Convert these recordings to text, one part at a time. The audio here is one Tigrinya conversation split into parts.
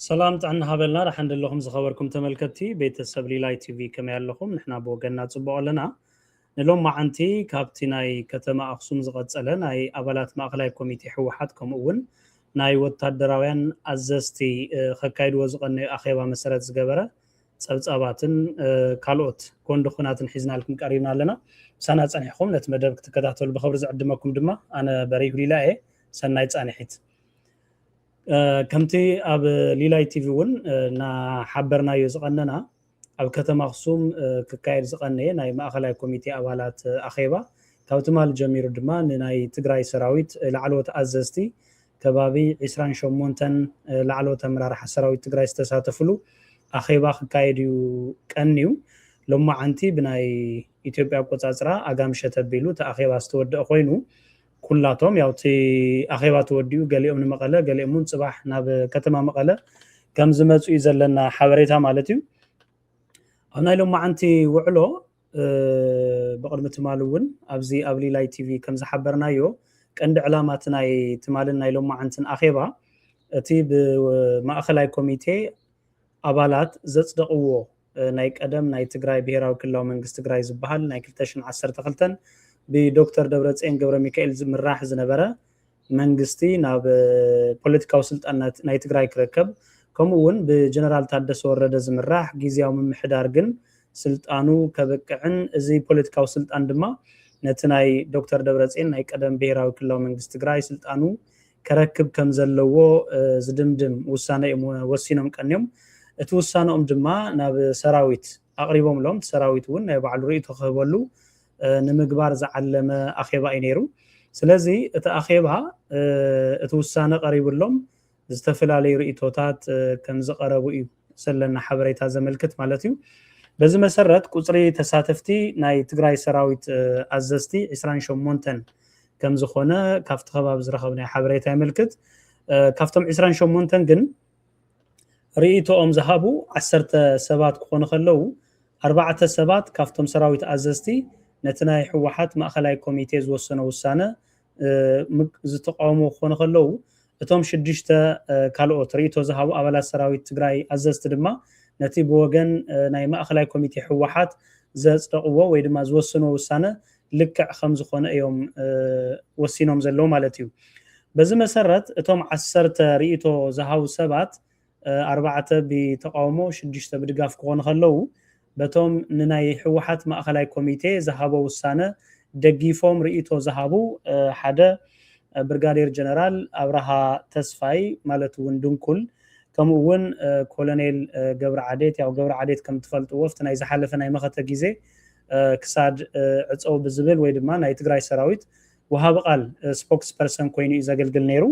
ሰላም ጥዕና ሃበልና። ደሓን ደለኹም ዝኸበርኩም ተመልከትቲ ቤተሰብ ሊላይ ቲቪ፣ ከመይ ኣለኹም? ንሕና ብወገንና ጽቡቕ ኣለና። ንሎማዓንቲ ካብቲ ናይ ከተማ ኣኽሱም ዝቐጸለ ናይ ኣባላት ማእኸላይ ኮሚቴ ህወሓት ከምኡ እውን ናይ ወታደራውያን ኣዘዝቲ ከካይድዎ ዝቐነዩ ኣኼባ መሰረት ዝገበረ ጸብጻባትን ካልኦት ጎንዲ ኩናትን ሒዝናልኩም ቀሪብና ኣለና። ምሳና ጸኒሕኩም ነቲ መደብ ክትከታተሉ ብኽብሪ ዝዕድመኩም ድማ ኣነ በሪሁ ሊላ እየ። ሰናይ ጻንሒት። ከምቲ ኣብ ሊላይ ቲቪ እውን እናሓበርናዮ ዝቐነና፣ ኣብ ከተማ ኣኽሱም ክካየድ ዝቐነየ ናይ ማእኸላይ ኮሚቴ ኣባላት ኣኼባ ካብ ትማሊ ጀሚሩ ድማ ንናይ ትግራይ ሰራዊት ላዕለዎት ኣዘዝቲ ከባቢ ዒስራን ሸሞንተን ላዕለዎት ኣመራርሓ ሰራዊት ትግራይ ዝተሳተፍሉ ኣኼባ ክካየድ እዩ ቀንዩ። ሎማዓንቲ ብናይ ኢትዮጵያ ኣቆጻጽራ ኣጋምሸ ተቢሉ እቲ ኣኼባ ዝተወደአ ኮይኑ፣ ኩላቶም ያው እቲ ኣኼባ ተወዲኡ ገሊኦም ንመቐለ፣ ገሊኦም እውን ጽባሕ ናብ ከተማ መቐለ ከም ዝመጹ እዩ ዘለና ሓበሬታ ማለት እዩ። ኣብ ናይ ሎማዓንቲ ውዕሎ ብቕድሚ ትማሊ እውን ኣብዚ ኣብ ሊላይ ቲቪ ከም ዝሓበርናዮ ቀንዲ ዕላማ እቲ ናይ ትማልን ናይ ሎማዓንትን ኣኼባ እቲ ብማእኸላይ ኮሚቴ ኣባላት ዘጽደቕዎ ናይ ቀደም ናይ ትግራይ ብሄራዊ ክልላዊ መንግስቲ ትግራይ ዝበሃል ናይ ክልተ ሽሕን ዓሰርተ ክልተን ብዶክተር ደብረጽዮን ገብረ ሚካኤል ዝምራሕ ዝነበረ መንግስቲ ናብ ፖለቲካዊ ስልጣን ናይ ትግራይ ክረከብ፣ ከምኡ እውን ብጀነራል ታደሰ ወረደ ዝምራሕ ግዝያዊ ምምሕዳር ግን ስልጣኑ ከብቅዕን እዚ ፖለቲካዊ ስልጣን ድማ ነቲ ናይ ዶክተር ደብረጽዮን ናይ ቀደም ብሄራዊ ክልላዊ መንግስቲ ትግራይ ስልጣኑ ከረክብ ከም ዘለዎ ዝድምድም ውሳነ እዮም ወሲኖም ቀንዮም። እቲ ውሳነኦም ድማ ናብ ሰራዊት ኣቕሪቦምሎም፣ እቲ ሰራዊት እውን ናይ ባዕሉ ርእይቶ ክህበሉ ንምግባር ዝዓለመ ኣኼባ እዩ ነይሩ። ስለዚ እቲ ኣኼባ እቲ ውሳነ ቀሪብሎም ዝተፈላለዩ ርእይቶታት ከም ዝቐረቡ እዩ ዘለና ሓበሬታ ዘመልክት ማለት እዩ። በዚ መሰረት ቁፅሪ ተሳተፍቲ ናይ ትግራይ ሰራዊት ኣዘዝቲ ዒስራን ሸሞንተን ከም ዝኾነ ካብቲ ከባቢ ዝረኸብናዮ ሓበሬታ የመልክት። ካብቶም ዒስራን ሸሞንተን ግን ርእይቶኦም ዝሃቡ ዓሰርተ ሰባት ክኾኑ ከለዉ፣ ኣርባዕተ ሰባት ካብቶም ሰራዊት ኣዘዝቲ ነቲ ናይ ህወሓት ማእኸላይ ኮሚቴ ዝወሰኖ ውሳነ ዝተቃወሙ ክኾኑ ከለዉ፣ እቶም ሽዱሽተ ካልኦት ርእይቶ ዝሃቡ ኣባላት ሰራዊት ትግራይ ኣዘዝቲ ድማ ነቲ ብወገን ናይ ማእኸላይ ኮሚቴ ህወሓት ዘጽደቕዎ ወይ ድማ ዝወሰንዎ ውሳነ ልክዕ ከም ዝኾነ እዮም ወሲኖም ዘለዉ ማለት እዩ። በዚ መሰረት እቶም ዓሰርተ ርእይቶ ዝሃቡ ሰባት ኣርባዕተ ብተቃውሞ ሽዱሽተ ብድጋፍ ክኾኑ ከለዉ፣ በቶም ንናይ ህወሓት ማእኸላይ ኮሚቴ ዝሃቦ ውሳነ ደጊፎም ርእይቶ ዝሃቡ ሓደ ብርጋዴር ጀነራል ኣብርሃ ተስፋይ ማለት እውን ድንኩል፣ ከምኡ እውን ኮሎኔል ገብረ ዓዴት፣ ያው ገብረ ዓዴት ከም ትፈልጥዎ ኣብቲ ናይ ዝሓለፈ ናይ መኸተ ግዜ ክሳድ ዕፀው ብዝብል ወይ ድማ ናይ ትግራይ ሰራዊት ወሃቢ ቃል ስፖክስ ፐርሰን ኮይኑ እዩ ዘገልግል ነይሩ።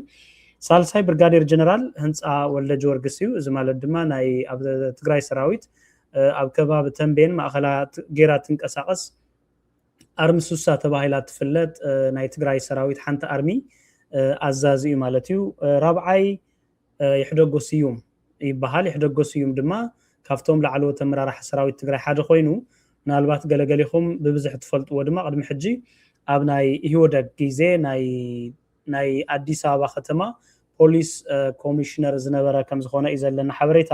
ሳልሳይ ብርጋዴር ጀነራል ህንፃ ወልደ ጊዮርጊስ እዩ። እዚ ማለት ድማ ናይ ኣብ ትግራይ ሰራዊት ኣብ ከባቢ ተንቤን ማእኸላ ገይራ ትንቀሳቐስ ኣርሚ ሱሳ ተባሂላ ትፍለጥ ናይ ትግራይ ሰራዊት ሓንቲ ኣርሚ ኣዛዚ እዩ ማለት እዩ። ራብዓይ ይሕደጎ ስዩም ይበሃል። ይሕደጎ ስዩም ድማ ካብቶም ላዕለዎት ኣመራርሓ ሰራዊት ትግራይ ሓደ ኮይኑ፣ ምናልባት ገለገሊኹም ብብዝሒ ትፈልጥዎ ድማ ቅድሚ ሕጂ ኣብ ናይ ኢህወደግ ግዜ ናይ ናይ ኣዲስ ኣበባ ከተማ ፖሊስ ኮሚሽነር ዝነበረ ከም ዝኾነ እዩ ዘለና ሓበሬታ።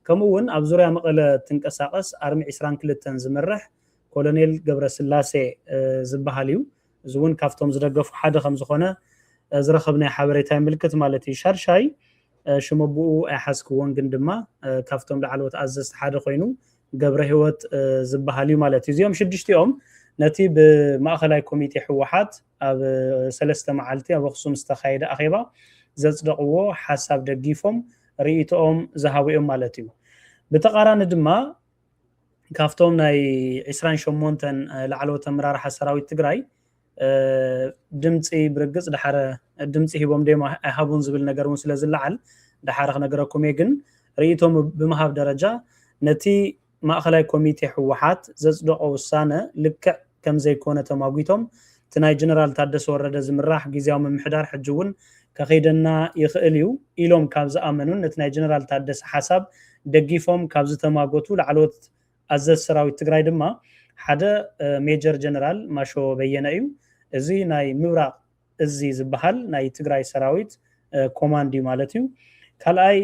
ከምኡ እውን ኣብ ዙርያ መቐለ ትንቀሳቐስ ኣርሚ ዒስራን ክልተን ዝምርሕ ኮሎኔል ገብረስላሴ ዝበሃል እዩ። እዚ እውን ካብቶም ዝደገፉ ሓደ ከም ዝኾነ ዝረኸብናዮ ሓበሬታ የምልክት ማለት እዩ። ሻድሻይ ሽመብኡ ኣይሓዝክዎን፣ ግን ድማ ካብቶም ላዕለዎት ኣዘዝቲ ሓደ ኮይኑ ገብረ ህይወት ዝበሃል እዩ ማለት እዩ። እዚኦም ሽዱሽቲኦም ነቲ ብማእኸላይ ኮሚቴ ህወሓት ኣብ ሰለስተ መዓልቲ ኣብ ኣኽሱም ዝተኻየደ ኣኼባ ዘጽደቕዎ ሓሳብ ደጊፎም ርእይቶኦም ዝሃቡ እዮም ማለት እዩ። ብተቓራኒ ድማ ካብቶም ናይ ዒስራን ሸሞንተን ላዕለዎት ኣመራርሓ ሰራዊት ትግራይ ድምፂ ብርግፅ ድሓረ ድምፂ ሂቦም ደሞ ኣይሃቡን ዝብል ነገር እውን ስለ ዝለዓል ድሓረ ክነገረኩም እየ። ግን ርእይቶም ብምሃብ ደረጃ ነቲ ማእኸላይ ኮሚቴ ህወሓት ዘፅደቆ ውሳነ ልክዕ ከም ዘይኮነ ተማጒቶም፣ እቲ ናይ ጀነራል ታደሰ ወረደ ዝምራሕ ግዝያዊ ምምሕዳር ሕጂ እውን ከኸይደና ይኽእል እዩ ኢሎም ካብ ዝኣመኑን ነቲ ናይ ጀነራል ታደሰ ሓሳብ ደጊፎም ካብ ዝተማጎቱ ላዕለዎት ኣዘዝ ሰራዊት ትግራይ ድማ ሓደ ሜጀር ጀነራል ማሾ በየነ እዩ። እዚ ናይ ምብራቕ እዚ ዝበሃል ናይ ትግራይ ሰራዊት ኮማንድ እዩ ማለት እዩ። ካልኣይ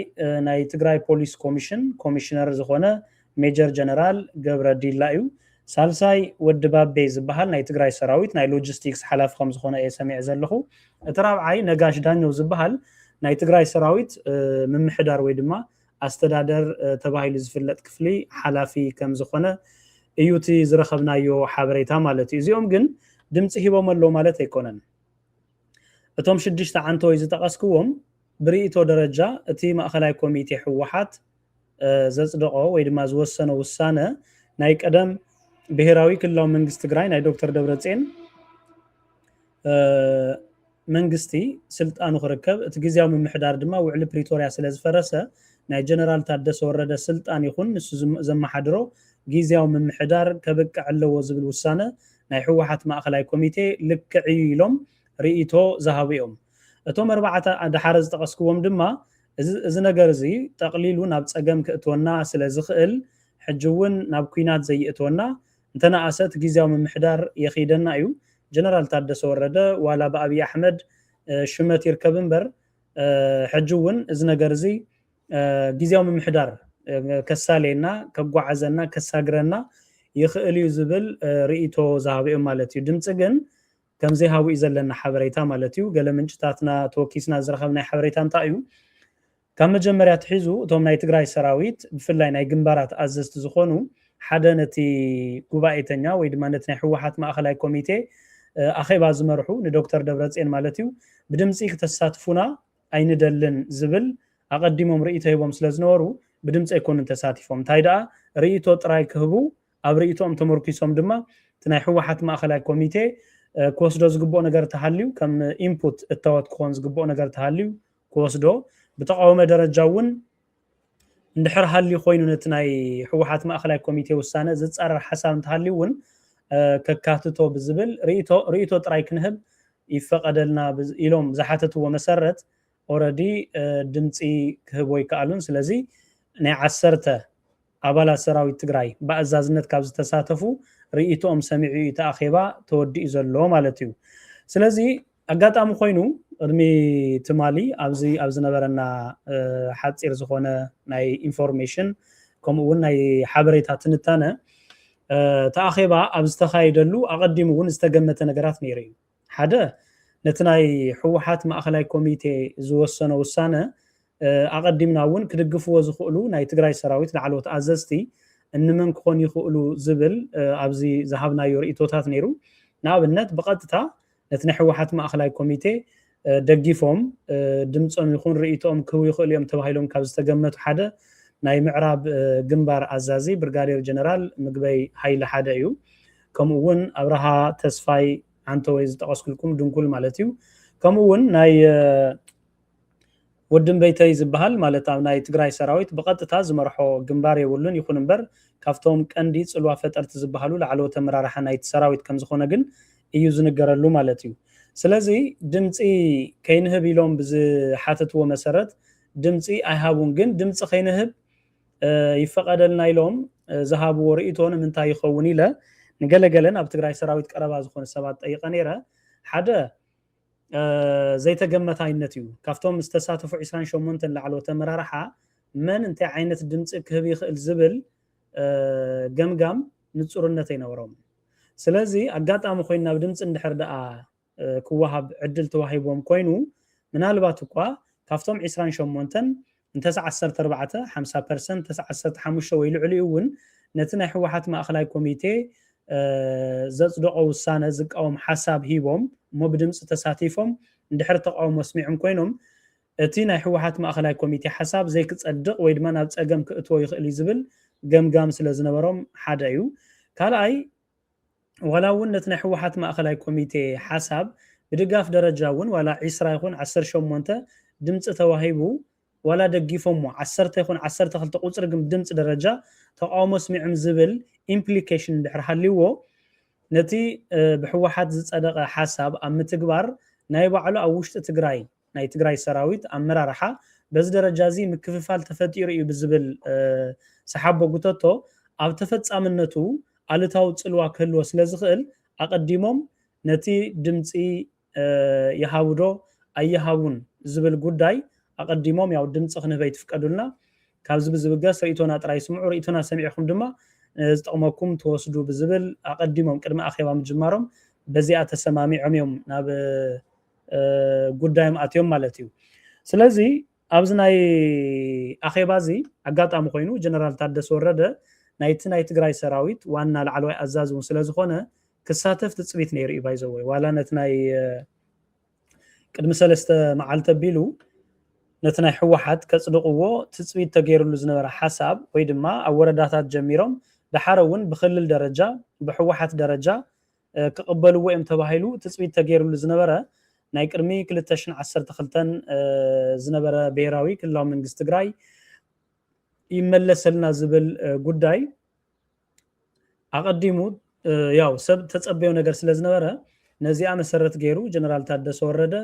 ናይ ትግራይ ፖሊስ ኮሚሽን ኮሚሽነር ዝኾነ ሜጀር ጀነራል ገብረ ዲላ እዩ። ሳልሳይ ወዲ ባቤ ዝበሃል ናይ ትግራይ ሰራዊት ናይ ሎጂስቲክስ ሓላፊ ከም ዝኾነ እየ ሰሚዐ ዘለኹ። እቲ ራብዓይ ነጋሽ ዳኘው ዝበሃል ናይ ትግራይ ሰራዊት ምምሕዳር ወይ ድማ ኣስተዳደር ተባሂሉ ዝፍለጥ ክፍሊ ሓላፊ ከም ዝኾነ እዩ እቲ ዝረኸብናዮ ሓበሬታ ማለት እዩ። እዚኦም ግን ድምፂ ሂቦም ኣለዉ ማለት ኣይኮነን። እቶም ሽዱሽተ ዓንተወይ ዝጠቐስክዎም ብርእይቶ ደረጃ እቲ ማእኸላይ ኮሚቴ ህወሓት ዘፅደቆ ወይ ድማ ዝወሰኖ ውሳነ ናይ ቀደም ብሄራዊ ክልላዊ መንግስቲ ትግራይ ናይ ዶክተር ደብረፅዮን መንግስቲ ስልጣኑ ክርከብ፣ እቲ ግዝያዊ ምምሕዳር ድማ ውዕሊ ፕሪቶርያ ስለ ዝፈረሰ ናይ ጀነራል ታደሰ ወረደ ስልጣን ይኹን ንሱ ዘመሓድሮ ግዝያዊ ምምሕዳር ከብቅዕ ኣለዎ ዝብል ውሳነ ናይ ህወሓት ማእኸላይ ኮሚቴ ልክዕ እዩ ኢሎም ርእይቶ ዝሃቡ እዮም። እቶም ኣርባዕተ ደሓረ ዝጠቐስክዎም ድማ እዚ ነገር እዚ ጠቕሊሉ ናብ ፀገም ክእትወና ስለ ዝኽእል ሕጂ እውን ናብ ኲናት ዘይእትወና እንተነኣሰ እቲ ግዝያዊ ምምሕዳር የኽይደና እዩ። ጀነራል ታደሰ ወረደ ዋላ ብኣብይ ኣሕመድ ሽመት ይርከብ እምበር ሕጂ እውን እዚ ነገር እዚ ግዝያዊ ምምሕዳር ከሳልየና፣ ከጓዓዘና፣ ከሳግረና ይኽእል እዩ ዝብል ርእይቶ ዝሃቡ እዮም ማለት እዩ። ድምፂ ግን ከም ዘይሃቡ እዩ ዘለና ሓበሬታ ማለት እዩ። ገለ ምንጭታትና ተወኪስና ዝረኸብናይ ሓበሬታ እንታይ እዩ? ካብ መጀመርያ ኣትሒዙ እቶም ናይ ትግራይ ሰራዊት ብፍላይ ናይ ግንባራት ኣዘዝቲ ዝኾኑ ሓደ ነቲ ጉባኤተኛ ወይ ድማ ነቲ ናይ ህወሓት ማእኸላይ ኮሚቴ ኣኼባ ዝመርሑ ንዶክተር ደብረፅዮን ማለት እዩ ብድምፂ ክተሳትፉና ኣይንደልን ዝብል ኣቐዲሞም ርእይቶ ሂቦም ስለ ዝነበሩ ብድምፂ ኣይኮኑን ተሳቲፎም። እንታይ ደኣ ርእይቶ ጥራይ ክህቡ ኣብ ርእይቶኦም ተመርኪሶም ድማ እቲ ናይ ህወሓት ማእኸላይ ኮሚቴ ክወስዶ ዝግብኦ ነገር ተሃልዩ ከም ኢንፑት እታወት ክኾን ዝግብኦ ነገር ተሃልዩ ክወስዶ ብተቃወመ ደረጃ እውን እንድሕር ሃልዩ ኮይኑ ነቲ ናይ ህወሓት ማእኸላይ ኮሚቴ ውሳነ ዝፃረር ሓሳብ እንተሃልዩ እውን ከካትቶ ብዝብል ርእይቶ ጥራይ ክንህብ ይፈቐደልና ኢሎም ዝሓተትዎ መሰረት ኦረዲ ድምፂ ክህቦ ይከኣሉን። ስለዚ ናይ ዓሰርተ ኣባላት ሰራዊት ትግራይ ብኣዛዝነት ካብ ዝተሳተፉ ርእይቶኦም ሰሚዑ እዩ እቲ ኣኼባ ተወዲኡ ዘሎ ማለት እዩ። ስለዚ ኣጋጣሚ ኮይኑ ቅድሚ ትማሊ ኣብዚ ኣብ ዝነበረና ሓፂር ዝኾነ ናይ ኢንፎርሜሽን ከምኡ እውን ናይ ሓበሬታ ትንታነ እቲ ኣኼባ ኣብ ዝተኻየደሉ ኣቐዲሙ እውን ዝተገመተ ነገራት ነይሩ እዩ። ሓደ ነቲ ናይ ህወሓት ማእኸላይ ኮሚቴ ዝወሰኖ ውሳነ ኣቐዲምና እውን ክድግፍዎ ዝኽእሉ ናይ ትግራይ ሰራዊት ላዕለዎት ኣዘዝቲ እንመን ክኾኑ ይኽእሉ ዝብል ኣብዚ ዝሃብናዮ ርእይቶታት ነይሩ። ንኣብነት ብቐጥታ ነቲ ናይ ህወሓት ማእኸላይ ኮሚቴ ደጊፎም ድምፆም ይኹን ርእይቶኦም ክህቡ ይኽእሉ እዮም ተባሂሎም ካብ ዝተገመቱ ሓደ ናይ ምዕራብ ግንባር ኣዛዚ ብርጋዴር ጀነራል ምግበይ ሃይለ ሓደ እዩ። ከምኡ እውን ኣብርሃ ተስፋይ ዓንተወይ ዝጠቐስኩልኩም ድንኩል ማለት እዩ። ከምኡ እውን ናይ ወዲ እምበይተይ ዝበሃል ማለት ኣብ ናይ ትግራይ ሰራዊት ብቐጥታ ዝመርሖ ግንባር የብሉን። ይኹን እምበር ካብቶም ቀንዲ ፅልዋ ፈጠርቲ ዝበሃሉ ላዕለዎት ኣመራርሓ ናይቲ ሰራዊት ከም ዝኾነ ግን እዩ ዝንገረሉ ማለት እዩ። ስለዚ ድምፂ ከይንህብ ኢሎም ብዝሓተትዎ መሰረት ድምፂ ኣይሃቡን። ግን ድምፂ ከይንህብ ይፈቐደልና ኢሎም ዝሃብዎ ርእይቶ ንምንታይ ይኸውን ኢለ ንገለገለን ኣብ ትግራይ ሰራዊት ቀረባ ዝኾኑ ሰባት ጠይቐ ነይረ። ሓደ ዘይተገመታይነት እዩ። ካብቶም ዝተሳተፉ ዕስራን ሸሞንተን ላዕለዎት ኣመራርሓ መን እንታይ ዓይነት ድምፂ ክህብ ይኽእል ዝብል ገምጋም ንፁርነት ኣይነበሮም። ስለዚ ኣጋጣሚ ኮይኑ ናብ ድምፂ እንድሕር ደኣ ክወሃብ ዕድል ተዋሂቦም ኮይኑ ምናልባት እኳ ካብቶም ዕስራን ሸሞንተን እንተስ ዓሰርተ ኣርባዕተ ሓምሳ ፐርሰንት እንተስ ዓሰርተ ሓሙሽተ ወይ ልዕሊኡ እውን ነቲ ናይ ህወሓት ማእኸላይ ኮሚቴ ዘፅደቆ ውሳነ ዝቃወም ሓሳብ ሂቦም እሞ ብድምፂ ተሳቲፎም እንድሕር ተቃውሞ ኣስሚዖም ኮይኖም እቲ ናይ ህወሓት ማእኸላይ ኮሚቴ ሓሳብ ዘይክፀድቕ ወይ ድማ ናብ ፀገም ክእትዎ ይኽእል እዩ ዝብል ገምጋም ስለ ዝነበሮም ሓደ እዩ። ካልኣይ ዋላ እውን ነቲ ናይ ህወሓት ማእኸላይ ኮሚቴ ሓሳብ ብድጋፍ ደረጃ እውን ዋላ ዕስራ ይኹን ዓሰርተ ሸሞንተ ድምፂ ተዋሂቡ ዋላ ደጊፎሞ ዓሰርተ ይኹን ዓሰርተ ክልተ ቁፅሪ ግን ብድምፂ ደረጃ ተቃውሞ ኣስሚዖም ዝብል ኢምፕሊኬሽን እንድሕር ሃልይዎ ነቲ ብህወሓት ዝፀደቐ ሓሳብ ኣብ ምትግባር ናይ ባዕሉ ኣብ ውሽጢ ትግራይ ናይ ትግራይ ሰራዊት ኣመራርሓ በዚ ደረጃ እዚ ምክፍፋል ተፈጢሩ እዩ ብዝብል ሰሓቦ ጉተቶ ኣብ ተፈፃምነቱ ኣሉታዊ ፅልዋ ክህልዎ ስለ ዝኽእል ኣቐዲሞም ነቲ ድምፂ ይሃቡ ዶ ኣይሃቡን ዝብል ጉዳይ ኣቐዲሞም ያው ድምፂ ክንህበ ይትፍቀዱልና። ካብዚ ብዝብገስ ርእይቶና ጥራይ ስምዑ፣ ርእይቶና ሰሚዕኹም ድማ ዝጠቕመኩም ትወስዱ ብዝብል ኣቐዲሞም ቅድሚ ኣኼባ ምጅማሮም በዚኣ ተሰማሚዖም እዮም ናብ ጉዳዮም ኣትዮም ማለት እዩ። ስለዚ ኣብዚ ናይ ኣኼባ እዚ ኣጋጣሚ ኮይኑ ጀነራል ታደሰ ወረደ ናይቲ ናይ ትግራይ ሰራዊት ዋና ላዕለዋይ ኣዛዚ እውን ስለዝኾነ ክሳተፍ ትፅቢት ነይሩ እዩ። ባይዘወይ ዋላ ነቲ ናይ ቅድሚ ሰለስተ መዓልቲ ኣቢሉ ነቲ ናይ ህወሓት ከፅድቕዎ ትፅቢት ተገይሩሉ ዝነበረ ሓሳብ ወይ ድማ ኣብ ወረዳታት ጀሚሮም ደሓር እውን ብክልል ደረጃ ብህወሓት ደረጃ ክቕበልዎ እዮም ተባሂሉ ትፅቢት ተገይሩሉ ዝነበረ ናይ ቅድሚ ክልተ ሽሕን ዓሰርተ ክልተን ዝነበረ ብሄራዊ ክልላዊ መንግስቲ ትግራይ ይመለሰልና ዝብል ጉዳይ ኣቐዲሙ ያው ሰብ ተፀበዮ ነገር ስለ ዝነበረ ነዚኣ መሰረት ገይሩ ጀነራል ታደሰ ወረደ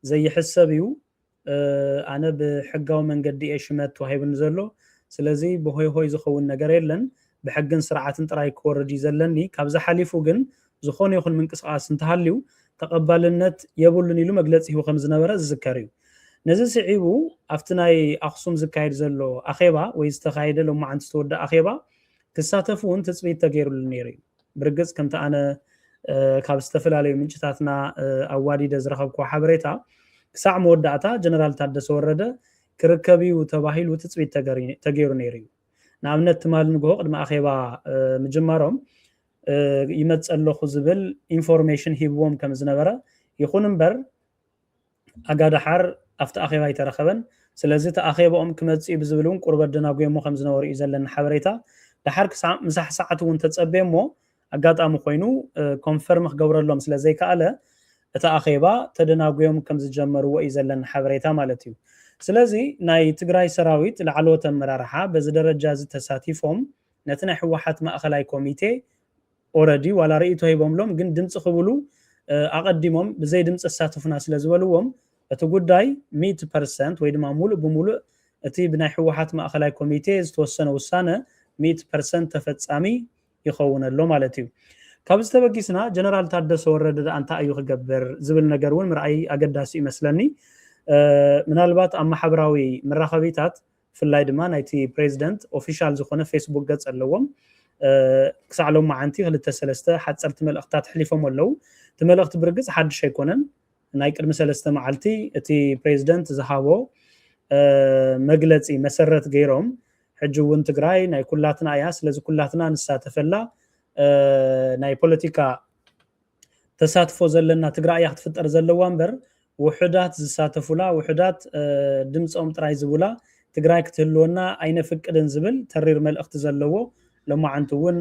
ዘይሕሰብ እዩ። ኣነ ብሕጋዊ መንገዲ እየ ሽመት ተዋሂቡኒ ዘሎ። ስለዚ ብሆይ ሆይ ዝኸውን ነገር የለን። ብሕግን ስርዓትን ጥራይ ክወርድ እዩ ዘለኒ። ካብዚ ሓሊፉ ግን ዝኾነ ይኹን ምንቅስቃስ እንተሃልዩ ተቐባልነት የብሉን ኢሉ መግለፂ ሂቡ ከም ዝነበረ ዝዝከር እዩ። ነዚ ስዒቡ ኣብቲ ናይ ኣኽሱም ዝካየድ ዘሎ ኣኼባ ወይ ዝተኻየደ ሎማዓንቲ ዝተወደኣ ኣኼባ ክሳተፉ እውን ትፅቢት ተገይሩሉ ነይሩ እዩ። ብርግፅ ከምቲ ኣነ ካብ ዝተፈላለዩ ምንጭታትና ኣዋዲደ ዝረኸብኩዎ ሓበሬታ ክሳዕ መወዳእታ ጀነራል ታደሰ ወረደ ክርከብ እዩ ተባሂሉ ትፅቢት ተገይሩ ነይሩ እዩ። ንኣብነት ትማሊ ንግሆ ቅድሚ ኣኼባ ምጅማሮም ይመፅ ኣለኹ ዝብል ኢንፎርሜሽን ሂብዎም ከም ዝነበረ ይኹን እምበር ኣጋ ደሓር ኣብቲ ኣኼባ ኣይተረኸበን። ስለዚ እቲ ኣኼባኦም ክመፅእ እዩ ብዝብል እውን ቁሩብ ኣደናጉዮሞ ከም ዝነበሩ እዩ ዘለኒ ሓበሬታ። ደሓር ክሳዕ ምሳሕ ሰዓት እውን ተፀበየ እሞ ኣጋጣሚ ኮይኑ ኮንፈርም ክገብረሎም ስለ ዘይከኣለ እቲ ኣኼባ ተደናጉዮም ከም ዝጀመርዎ እዩ ዘለኒ ሓበሬታ ማለት እዩ። ስለዚ ናይ ትግራይ ሰራዊት ላዕለዎት ኣመራርሓ በዚ ደረጃ እዚ ተሳቲፎም ነቲ ናይ ህወሓት ማእኸላይ ኮሚቴ ኦረዲ ዋላ ርእይቶ ሂቦምሎም ግን ድምፂ ክብሉ ኣቐዲሞም ብዘይ ድምፂ ኣሳትፉና ስለ ዝበልዎም እቲ ጉዳይ ሚእቲ ፐርሰንት ወይ ድማ ሙሉእ ብሙሉእ እቲ ብናይ ህወሓት ማእኸላይ ኮሚቴ ዝተወሰነ ውሳነ ሚእቲ ፐርሰንት ተፈፃሚ ይኸውን ኣሎ ማለት እዩ። ካብ ዝተበጊስና ጀነራል ታደሰ ወረደ ደኣ እንታይ እዩ ክገብር ዝብል ነገር እውን ምርኣይ ኣገዳሲ ይመስለኒ። ምናልባት ኣብ ማሕበራዊ መራኸቢታት ብፍላይ ድማ ናይቲ ፕሬዚደንት ኦፊሻል ዝኾነ ፌስቡክ ገፅ ኣለዎም። ክሳዕ ሎማዓንቲ ክልተ ሰለስተ ሓፀርቲ መልእኽትታት ኣሕሊፎም ኣለዉ። እቲ መልእኽቲ ብርግፅ ሓድሽ ኣይኮነን። ናይ ቅድሚ ሰለስተ መዓልቲ እቲ ፕሬዚደንት ዝሃቦ መግለፂ መሰረት ገይሮም ሕጂ እውን ትግራይ ናይ ኩላትና እያ፣ ስለዚ ኩላትና ንሳተፈላ ናይ ፖለቲካ ተሳትፎ ዘለና ትግራይ እያ ክትፍጠር ዘለዋ እምበር ውሑዳት ዝሳተፉላ ውሑዳት ድምፆም ጥራይ ዝቡላ ትግራይ ክትህልወና ኣይነፍቅድን ዝብል ተሪር መልእኽቲ ዘለዎ ሎማዓንቲ እውን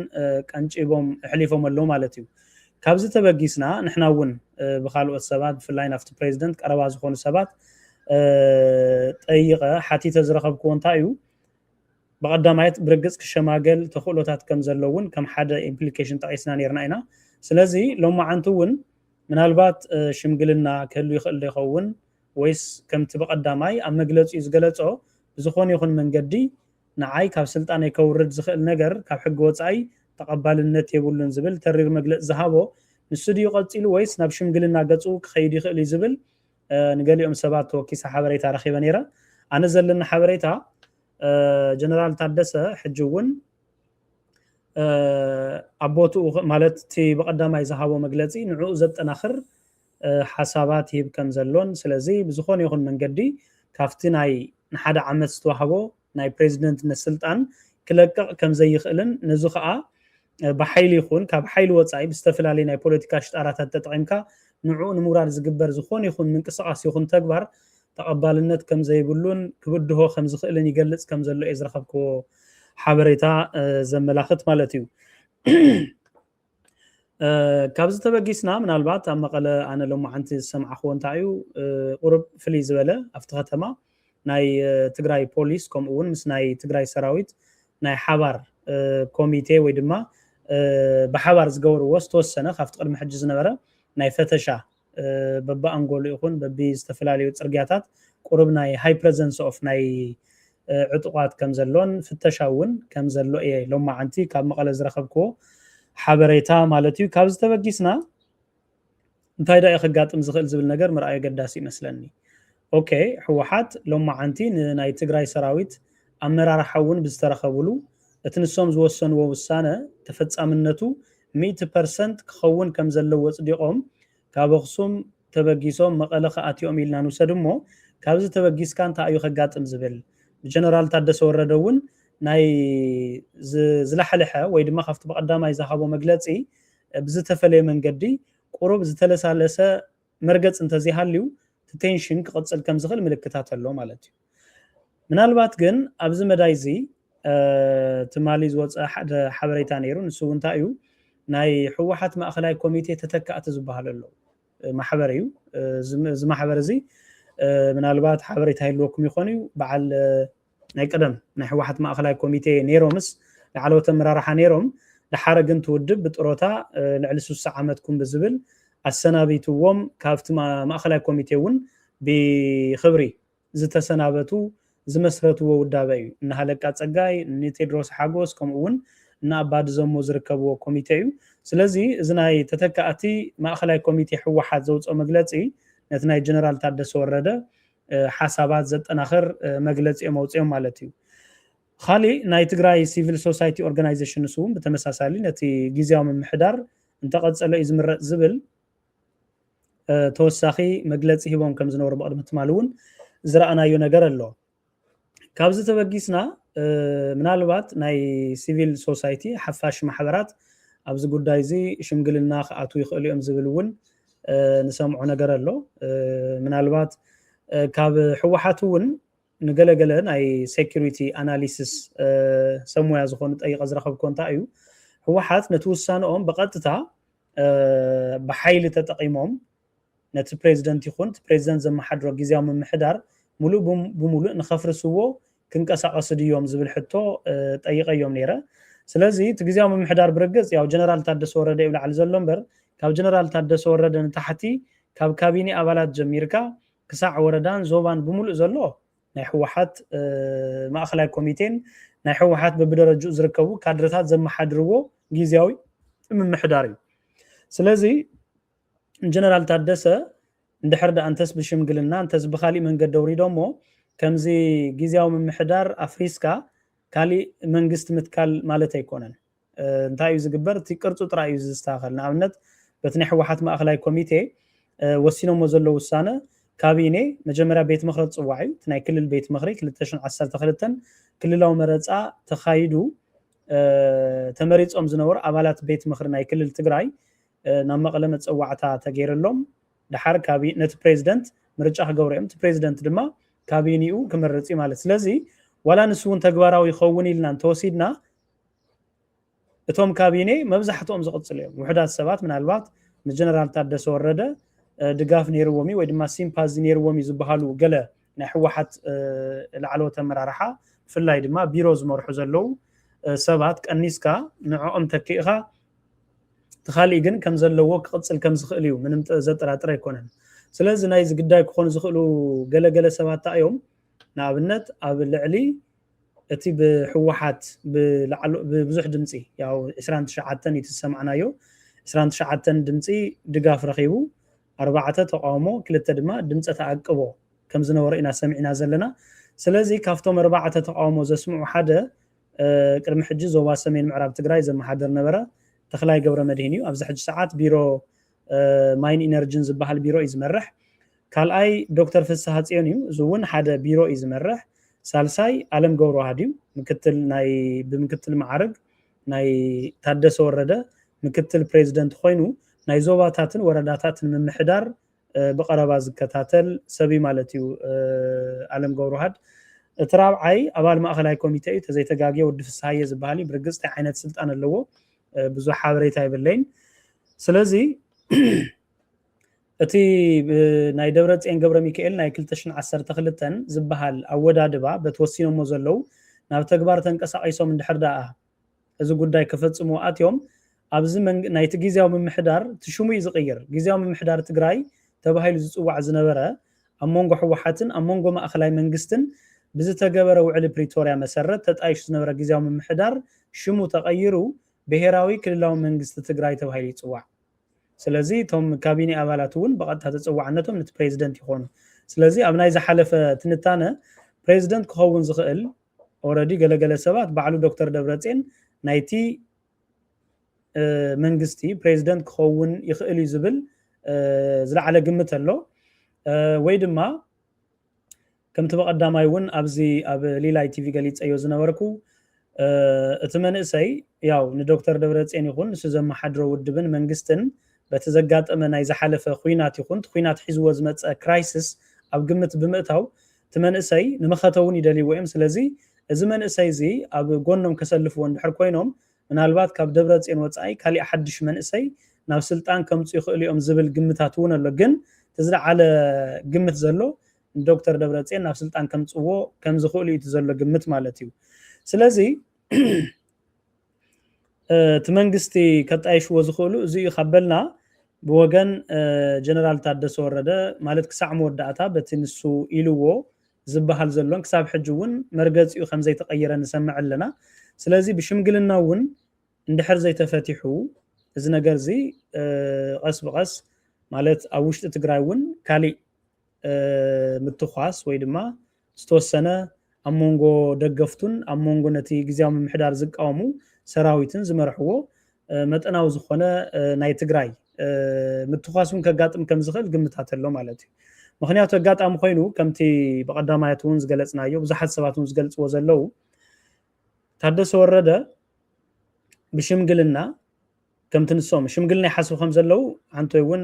ቀንጪቦም ኣሕሊፎም ኣለዉ ማለት እዩ። ካብዚ ተበጊስና ንሕና እውን ብካልኦት ሰባት ብፍላይ ናብቲ ፕሬዚደንት ቀረባ ዝኾኑ ሰባት ጠይቐ ሓቲተ ዝረኸብክዎ እንታይ እዩ ብቐዳማይት ብርግፅ ክሸማገል ተኽእሎታት ከም ዘሎ እውን ከም ሓደ ኢምፕሊኬሽን ጠቒስና ነይርና ኢና። ስለዚ ሎማዓንቲ እውን ምናልባት ሽምግልና ክህሉ ይኽእል ዶ ይኸውን ወይስ ከምቲ ብቐዳማይ ኣብ መግለፂኡ ዝገለፆ ብዝኾነ ይኹን መንገዲ ንዓይ ካብ ስልጣነይ ከውርድ ዝኽእል ነገር ካብ ሕጊ ወፃኢ ተቐባልነት የብሉን ዝብል ተሪር መግለፂ ዝሃቦ ንሱ ድዩ ቀፂሉ ወይስ ናብ ሽምግልና ገፁ ክኸይድ ይኽእል እዩ ዝብል ንገሊኦም ሰባት ተወኪሰ ሓበሬታ ረኺበ ነይረ። ኣነ ዘለኒ ሓበሬታ ጀነራል ታደሰ ሕጂ እውን ኣብ ቦትኡ ማለት እቲ ብቐዳማይ ዝሃቦ መግለፂ ንዕኡ ዘጠናኽር ሓሳባት ይህብ ከም ዘሎን ስለዚ ብዝኾነ ይኹን መንገዲ ካብቲ ናይ ንሓደ ዓመት ዝተዋህቦ ናይ ፕሬዚደንትነት ስልጣን ክለቅቕ ከም ዘይኽእልን ነዚ ከዓ ብሓይሊ ይኹን ካብ ሓይሊ ወፃኢ ብዝተፈላለዩ ናይ ፖለቲካ ሽጣራታት ተጠቒምካ ንዕኡ ንምውራድ ዝግበር ዝኾነ ይኹን ምንቅስቃስ ይኹን ተግባር ተቐባልነት ከም ዘይብሉን ክብድሆ ከም ዝኽእልን ይገልፅ ከም ዘሎ እየ ዝረኸብክዎ ሓበሬታ ዘመላኽት ማለት እዩ። ካብዚ ተበጊስና ምናልባት ኣብ መቐለ ኣነ ሎማዓንቲ ዝሰማዕክዎ እንታይ እዩ ቁሩብ ፍልይ ዝበለ ኣብቲ ከተማ ናይ ትግራይ ፖሊስ ከምኡ እውን ምስ ናይ ትግራይ ሰራዊት ናይ ሓባር ኮሚቴ ወይ ድማ ብሓባር ዝገበርዎ ዝተወሰነ ካብቲ ቅድሚ ሕጂ ዝነበረ ናይ ፈተሻ በብኣንጎሉ ይኹን በቢ ዝተፈላለዩ ፅርግያታት ቁሩብ ናይ ሃይ ፕረዘንስ ኦፍ ናይ ዕጡቋት ከም ዘሎን ፍተሻ እውን ከም ዘሎ እየ ሎማዓንቲ ካብ መቐለ ዝረኸብክዎ ሓበሬታ ማለት እዩ። ካብ ዝተበጊስና እንታይ ዳ ከጋጥም ዝኽእል ዝብል ነገር ምርኣይ ኣገዳሲ ይመስለኒ። ኦኬ፣ ህወሓት ሎማዓንቲ ንናይ ትግራይ ሰራዊት ኣመራርሓ እውን ብዝተረኸብሉ፣ እቲ ንሶም ዝወሰንዎ ውሳነ ተፈጻምነቱ ሚእቲ ፐርሰንት ክኸውን ከም ዘለዎ ኣጽዲቖም፣ ካብ ኣኽሱም ተበጊሶም መቐለ ክኣትዮም ኢልና ንውሰድ እሞ፣ ካብዚ ተበጊስካ እንታይ እዩ ከጋጥም ዝብል ብጀነራል ታደሰ ወረደ እውን ናይ ዝ-፣ ዝላሕልሐ ወይ ድማ ካብቲ ብቐዳማይ ዝሃቦ መግለጺ ብዝተፈለየ መንገዲ ቁሩብ ዝተለሳለሰ መርገጽ እንተዘይሃልዩ፣ እቲ ቴንሽን ክቕጽል ከም ዝኽእል ምልክታት ኣሎ ማለት እዩ። ምናልባት ግን ኣብዚ መዳይ እዚ፣ እ፣ ትማሊ ዝወጸ ሓደ ሓበሬታ ነይሩ። ንሱ እውን እንታይ እዩ? ናይ ህወሓት ማእኸላይ ኮሚቴ ተተካእቲ ዝበሃሉ ኣለዉ። እ፣ ማሕበር እዩ። እ፣ እዚ፣ እዚ ማሕበር እዚ፣ እ፣ ምናልባት ሓበሬታ ይህልወኩም ይኾን እዩ። በዓል፣ እ፣ ናይ ቀደም ናይ ህወሓት ማእኸላይ ኮሚቴ ነይሮምስ፣ ላዕለዎት ኣመራርሓ ነይሮም። ደሓረ ግን እቲ ውድብ ብጥሮታ፣ እ፣ ልዕሊ ስሳ ዓመትኩም ብዝብል ኣሰናቢትዎም፣ ካብቲ ማ-፣ ማእኸላይ ኮሚቴ እውን ብኽብሪ ዝተሰናበቱ ዝመስረትዎ ውዳበ እዩ። እነ ሃለቃ ጸጋይ፣ እነ ቴድሮስ ሓጎስ፣ ከምኡ እውን እነ ኣባዲ ዘሞ ዝርከብዎ ኮሚቴ እዩ። ስለዚ እዚ ናይ ተተካእቲ ማእኸላይ ኮሚቴ ህወሓት ዘውፅኦ መግለፂ ነቲ ናይ ጀነራል ታደሰ ወረደ፣ እ፣ ሓሳባት ዘጠናኽር፣ እ፣ መግለፂ እዮም ኣውፅኦም ማለት እዩ። ካሊእ ናይ ትግራይ ሲቪል ሶሳይቲ ኦርጋናይዜሽንስ እውን ብተመሳሳሊ ነቲ ግዝያዊ ምምሕዳር እንተቐጸሎ እዩ ዝምረጽ ዝብል፣ እ፣ ተወሳኺ መግለጺ ሂቦም ከም ዝነበሩ ብቕድሚ ትማሊ እውን ዝረኣናዮ ነገር ኣሎ። ካብዚ ተበጊስና፣ እ፣ ምናልባት ናይ ሲቪል ሶሳይቲ ሓፋሽ ማሕበራት ኣብዚ ጉዳይ እዚ ሽምግልና ክኣትዉ ይኽእሉ እዮም ዝብል እውን፣ እ፣ ንሰምዖ ነገር ኣሎ። እ፣ ምናልባት፣ እ፣ ካብ ህወሓት እውን ንገለገለ ናይ ሴኩሪቲ ኣናሊሲስ፣ እ፣ ሰብ ሞያ ዝኾኑ ጠይቐ ዝረኸብኩዎ እንታይ እዩ፣ ህወሓት ነቲ ውሳንኦም ብቐጥታ፣ እ፣ ብሓይሊ ተጠቒሞም ነቲ ፕሬዚደንት ይኹን እቲ ፕሬዚደንት ዘመሓድሮ ግዝያዊ ምምሕዳር ሙሉእ ብም-፣ ብሙሉእ ንኸፍርስዎ ክንቀሳቐሱ ድዮም ዝብል ሕቶ፣ እ፣ ጠይቐዮም ነይረ። ስለዚ እቲ ግዝያዊ ምምሕዳር ብርግጽ ያው ጀነራል ታደሰ ወረደ እዩ ላዕሊ ዘሎ እምበር ካብ ጀነራል ታደሰ ወረደ ንታሕቲ ካብ ካቢኔ ኣባላት ጀሚርካ ክሳዕ ወረዳን ዞባን ብሙሉእ ዘሎ ናይ ህወሓት፣ እ፣ ማእኸላይ ኮሚቴን ናይ ህወሓት በብደረጅኡ ዝርከቡ ካድረታት ዘመሓድርዎ ግዝያዊ ምምሕዳር እዩ። ስለዚ ጀነራል ታደሰ እንድሕር ደኣ እንተስ ብሽምግልና እንተስ ብኻሊእ መንገዲ ኣውሪዶሞ ከምዚ ግዝያዊ ምምሕዳር ኣፍሪስካ ካሊእ መንግስቲ ምትካል ማለት ኣይኮነን። እ፣ እንታይ እዩ ዝግበር? እቲ ቅርጹ ጥራይ እዩ ዝስተኻኸል። ንኣብነት በቲ ናይ ህወሓት ማእኸላይ ኮሚቴ፣ እ፣ ወሲኖሞ ዘለዉ ውሳነ ካቢኔ መጀመርያ ቤት ምኽሪ ዝጽዋዕ እዩ። እቲ ናይ ክልል ቤት ምኽሪ ክልተ ሽሕን ዓሰርተ ክልተን ክልላዊ መረጻ ተኻይዱ፣ እ፣ ተመሪጾም ዝነበሩ ኣባላት ቤት ምኽሪ ናይ ክልል ትግራይ፣ እ፣ ናብ መቐለ መጸዋዕታ ተገይረሎም። ደሓር ካቢ-፣ ነቲ ፕሬዚደንት ምርጫ ክገብሩ እዮም። እቲ ፕሬዚደንት ድማ ካቢኔኡ ክመርጽ እዩ ማለት። ስለዚ ዋላ ንሱ እውን ተግባራዊ ይኸውን ኢልና እንተወሲድና እቶም ካቢኔ መብዛሕትኦም ዝቕጽሉ እዮም። ውሑዳት ሰባት ምናልባት ንጀነራል ታደሰ ወረደ፣ እ፣ ድጋፍ ነይርዎም እዩ ወይ ድማ ሲምፓዚ ነይርዎም እዩ ዝበሃሉ ገለ ናይ ህወሓት፣ እ፣ ላዕለዎት ኣመራርሓ ብፍላይ ድማ ቢሮ ዝመርሑ ዘለዉ፣ እ፣ ሰባት ቀኒስካ ንዕኦም ተኪእኻ እቲ ካሊእ ግን ከም ዘለዎ ክቕጽል ከም ዝኽእል እዩ ምንም ጥ-፣ ዘጠራጥር ኣይኮነን። ስለዚ ናይዚ ግዳይ ክኾኑ ዝኽእሉ ገለገለ ሰባት እንታይ እዮም? ንኣብነት ኣብ ልዕሊ እቲ ብህወሓት ብላዕሎ-፣ ብብዙሕ ድምፂ ያው ዕስራን ትሽዓተን እዩ ዝሰማዕናዮ። ዕስራን ትሽዓተን ድምፂ ድጋፍ ረኺቡ፣ ኣርባዕተ ተቃውሞ፣ ክልተ ድማ ድምፀ ተኣቅቦ ከም ዝነበሮ ኢና ሰሚዕና ዘለና። ስለዚ ካብቶም ኣርባዕተ ተቃውሞ ዘስምዑ ሓደ፣ እ፣ ቅድሚ ሕጂ ዞባ ሰሜን ምዕራብ ትግራይ ዘመሓደር ነበረ ተኽላይ ገብረ መድህን እዩ። ኣብዚ ሕጂ ሰዓት ቢሮ፣ እ፣ ማይን ኢነርጂን ዝበሃል ቢሮ እዩ ዝመርሕ። ካልኣይ ዶክተር ፍስሃ ጽዮን እዩ። እዚ እውን ሓደ ቢሮ እዩ ዝመርሕ። ሳልሳይ ኣለም ገብረዋህድ እዩ። ምክትል ናይ፣ ብምክትል መዓርግ ናይ ታደሰ ወረደ ምክትል ፕሬዚደንት ኮይኑ ናይ ዞባታትን ወረዳታትን ምምሕዳር፣ እ፣ ብቐረባ ዝከታተል ሰብ እዩ ማለት እዩ፣ እ፣ ኣለም ገብረዋህድ። እቲ ራብዓይ ኣባል ማእኸላይ ኮሚቴ እዩ። ተዘይተጋግየ ወዲ ፍስሃየ ዝበሃል እዩ። ብርግጽ እንታይ ዓይነት ስልጣን ኣለዎ? እ፣ ብዙሕ ሓበሬታ የብለይን። ስለዚ እቲ፣ እ፣ ናይ ደብረጽዮን ገብረ ሚካኤል ናይ ክልተ ሽሕን ዓሰርተ ክልተን ዝበሃል ኣወዳድባ በቲ ወሲኖሞ ዘለዉ ናብ ተግባር ተንቀሳቒሶም እንድሕር ደኣ እዚ ጉዳይ ክፈጽሙ ኣትዮም፣ ኣብዚ መንግ-፣ ናይቲ ግዝያዊ ምምሕዳር እቲ ሽሙ እዩ ዝቕይር። ግዝያዊ ምምሕዳር ትግራይ ተባሂሉ ዝጽዋዕ ዝነበረ ኣብ መንጎ ህወሓትን ኣብ መንጎ ማእኸላይ መንግስትን ብዝተገበረ ውዕሊ ፕሪቶርያ መሰረት ተጣይሹ ዝነበረ ግዝያዊ ምምሕዳር ሽሙ ተቐይሩ ብሄራዊ ክልላዊ መንግስቲ ትግራይ ተባሂሉ ይጽዋዕ። ስለዚ እቶም ካቢኔ ኣባላት እውን ብቐጥታ ተጸዋዕነቶም ነቲ ፕሬዚደንት ይኾኑ። ስለዚ ኣብ ናይ ዝሓለፈ ትንታነ ፕሬዚደንት ክኸውን ዝኽእል ኦረዲ ገለገለ ሰባት ባዕሉ ዶክተር ደብረፅን ናይቲ መንግስቲ ፕሬዚደንት ክኸውን ይኽእል እዩ ዝብል ዝለዓለ ግምት ኣሎ። ወይ ድማ ከምቲ ብቐዳማይ እውን ኣብዚ ኣብ ሊላይ ቲቪ ገሊፀዮ ዝነበርኩ እቲ መንእሰይ ያው ንዶክተር ደብረፅን ይኹን ንሱ ዘመሓድሮ ውድብን መንግስትን በቲ ዘጋጠመ ናይ ዝሓለፈ ኩናት ይኹን እቲ ኩናት ሒዝዎ ዝመፀ ክራይሲስ ኣብ ግምት ብምእታው እቲ መንእሰይ ንመኸተ እውን ይደልይዎ እዮም። ስለዚ እዚ መንእሰይ እዚ ኣብ ጎኖም ከሰልፍዎ እንድሕር ኮይኖም ምናልባት ካብ ደብረፅን ወፃኢ ካሊእ ሓድሽ መንእሰይ ናብ ስልጣን ከምፁ ይኽእሉ እዮም ዝብል ግምታት እውን ኣሎ። ግን እቲ ዝለዓለ ግምት ዘሎ ዶክተር ደብረፅን ናብ ስልጣን ከምፅዎ ከምዝኽእሉ እዩ ዘሎ ግምት ማለት እዩ። ስለዚ እቲ መንግስቲ ከጣይሽዎ ዝኽእሉ እዚ እዩ ካበልና ብወገን ጀነራል ታደሰ ወረደ ማለት ክሳዕ መወዳእታ በቲ ንሱ ኢልዎ ዝበሃል ዘሎን ክሳብ ሕጂ እውን መርገፂኡ ከምዘይተቐየረ ንሰምዕ ኣለና። ስለዚ ብሽምግልና እውን እንድሕር ዘይተፈቲሑ እዚ ነገር እዚ ቀስ ብቐስ ማለት ኣብ ውሽጢ ትግራይ እውን ካሊእ ምትኳስ ወይ ድማ ዝተወሰነ ኣብ መንጎ ደገፍቱን ኣብ መንጎ ነቲ ግዜያዊ ምምሕዳር ዝቃወሙ ሰራዊትን ዝመርሕዎ መጠናዊ ዝኾነ ናይ ትግራይ ምትኳስ እውን ከጋጥም ከም ዝኽእል ግምታት ኣሎ ማለት እዩ። ምክንያቱ ኣጋጣሚ ኮይኑ ከምቲ ብቐዳማያት እውን ዝገለፅናዮ ብዙሓት ሰባት እውን ዝገልፅዎ ዘለዉ ታደሰ ወረደ ብሽምግልና ከምቲ ንሶም ሽምግልና ይሓስቡ ከም ዘለዉ ሓንቶይ እውን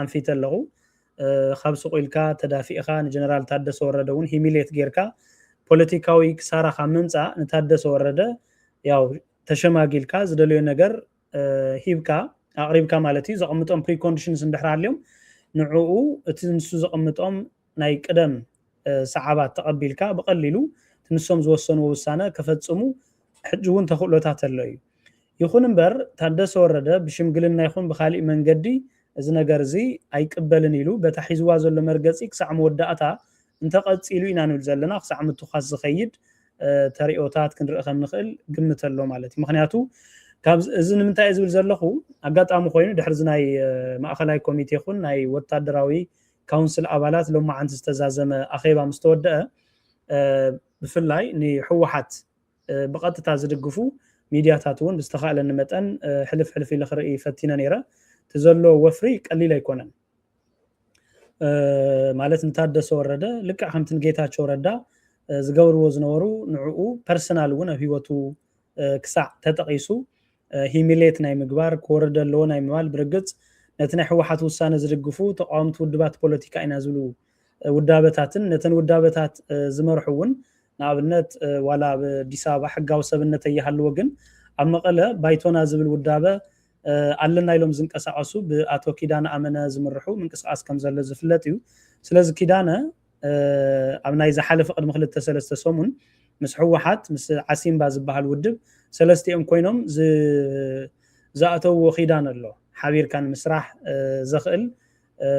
ኣንፊተ ኣለኹ። ካብ ሱቕ ኢልካ ተዳፊእኻ ንጀነራል ታደሰ ወረደ እውን ሂሚሌት ጌርካ ፖለቲካዊ ክሳራ ካብ ምምፃእ ንታደሰ ወረደ ያው ተሸማጊልካ ዝደለዮ ነገር ሂብካ ኣቕሪብካ ማለት እዩ። ዘቐምጦም ፕሪኮንዲሽንስ እንድሕር ኣልዮም ንዕኡ እቲ ንሱ ዘቐምጦም ናይ ቅደም ሰዓባት ተቐቢልካ ብቐሊሉ ንሶም ዝወሰንዎ ውሳነ ከፈፅሙ ሕጂ እውን ተኽእሎታት ኣሎ እዩ። ይኹን እምበር ታደሰ ወረደ ብሽምግልና ይኹን ብካሊእ መንገዲ እዚ ነገር እዚ ኣይቅበልን ኢሉ በታ ሒዝዋ ዘሎ መርገፂ ክሳዕ መወዳእታ እንተቐፂሉ ኢና ንብል ዘለና ክሳዕ ምትኳስ ዝኸይድ ተሪኦታት ክንርኢ ከም ንኽእል ግምት ኣሎ ማለት እዩ። ምክንያቱ ካብ እዚ ንምንታይ ዝብል ዘለኹ ኣጋጣሚ ኮይኑ ድሕርዚ ናይ ማእኸላይ ኮሚቴ ይኹን ናይ ወታደራዊ ካውንስል ኣባላት ሎማዓንቲ ዝተዛዘመ ኣኼባ ምስ ተወደአ ብፍላይ ንህወሓት ብቐጥታ ዝድግፉ ሚድያታት እውን ብዝተኻእለኒ መጠን ሕልፍ ሕልፍ ኢለ ክርኢ ፈቲነ ነይረ። እቲ ዘሎ ወፍሪ ቀሊል ኣይኮነን። ማለት ንታደሰ ወረደ ልክዕ ከምቲ ንጌታቸው ረዳ ዝገብርዎ ዝነበሩ ንዕኡ ፐርሰናል እውን ኣብ ህይወቱ ክሳዕ ተጠቒሱ ሂሚሌት ናይ ምግባር ክወርድ ኣለዎ ናይ ምባል ብርግፅ ነቲ ናይ ህወሓት ውሳነ ዝድግፉ ተቃወምቲ ውድባት ፖለቲካ ኢና ዝብሉ ውዳበታትን ነተን ውዳበታት ዝመርሑ እውን ንኣብነት ዋላ ኣብ ኣዲስ ኣበባ ሕጋዊ ሰብነት ተይሃልዎ ግን ኣብ መቐለ ባይቶና ዝብል ውዳበ ኣለና ኢሎም ዝንቀሳቐሱ ብኣቶ ኪዳነ ኣመነ ዝምርሑ ምንቅስቃስ ከም ዘሎ ዝፍለጥ እዩ። ስለዚ ኪዳነ ኣብ ናይ ዝሓለፈ ቅድሚ ክልተ ሰለስተ ሰሙን ምስ ህወሓት ምስ ዓሲምባ ዝበሃል ውድብ ሰለስቲኦም ኮይኖም ዝኣተውዎ ኪዳን ኣሎ ሓቢርካ ንምስራሕ ዘኽእል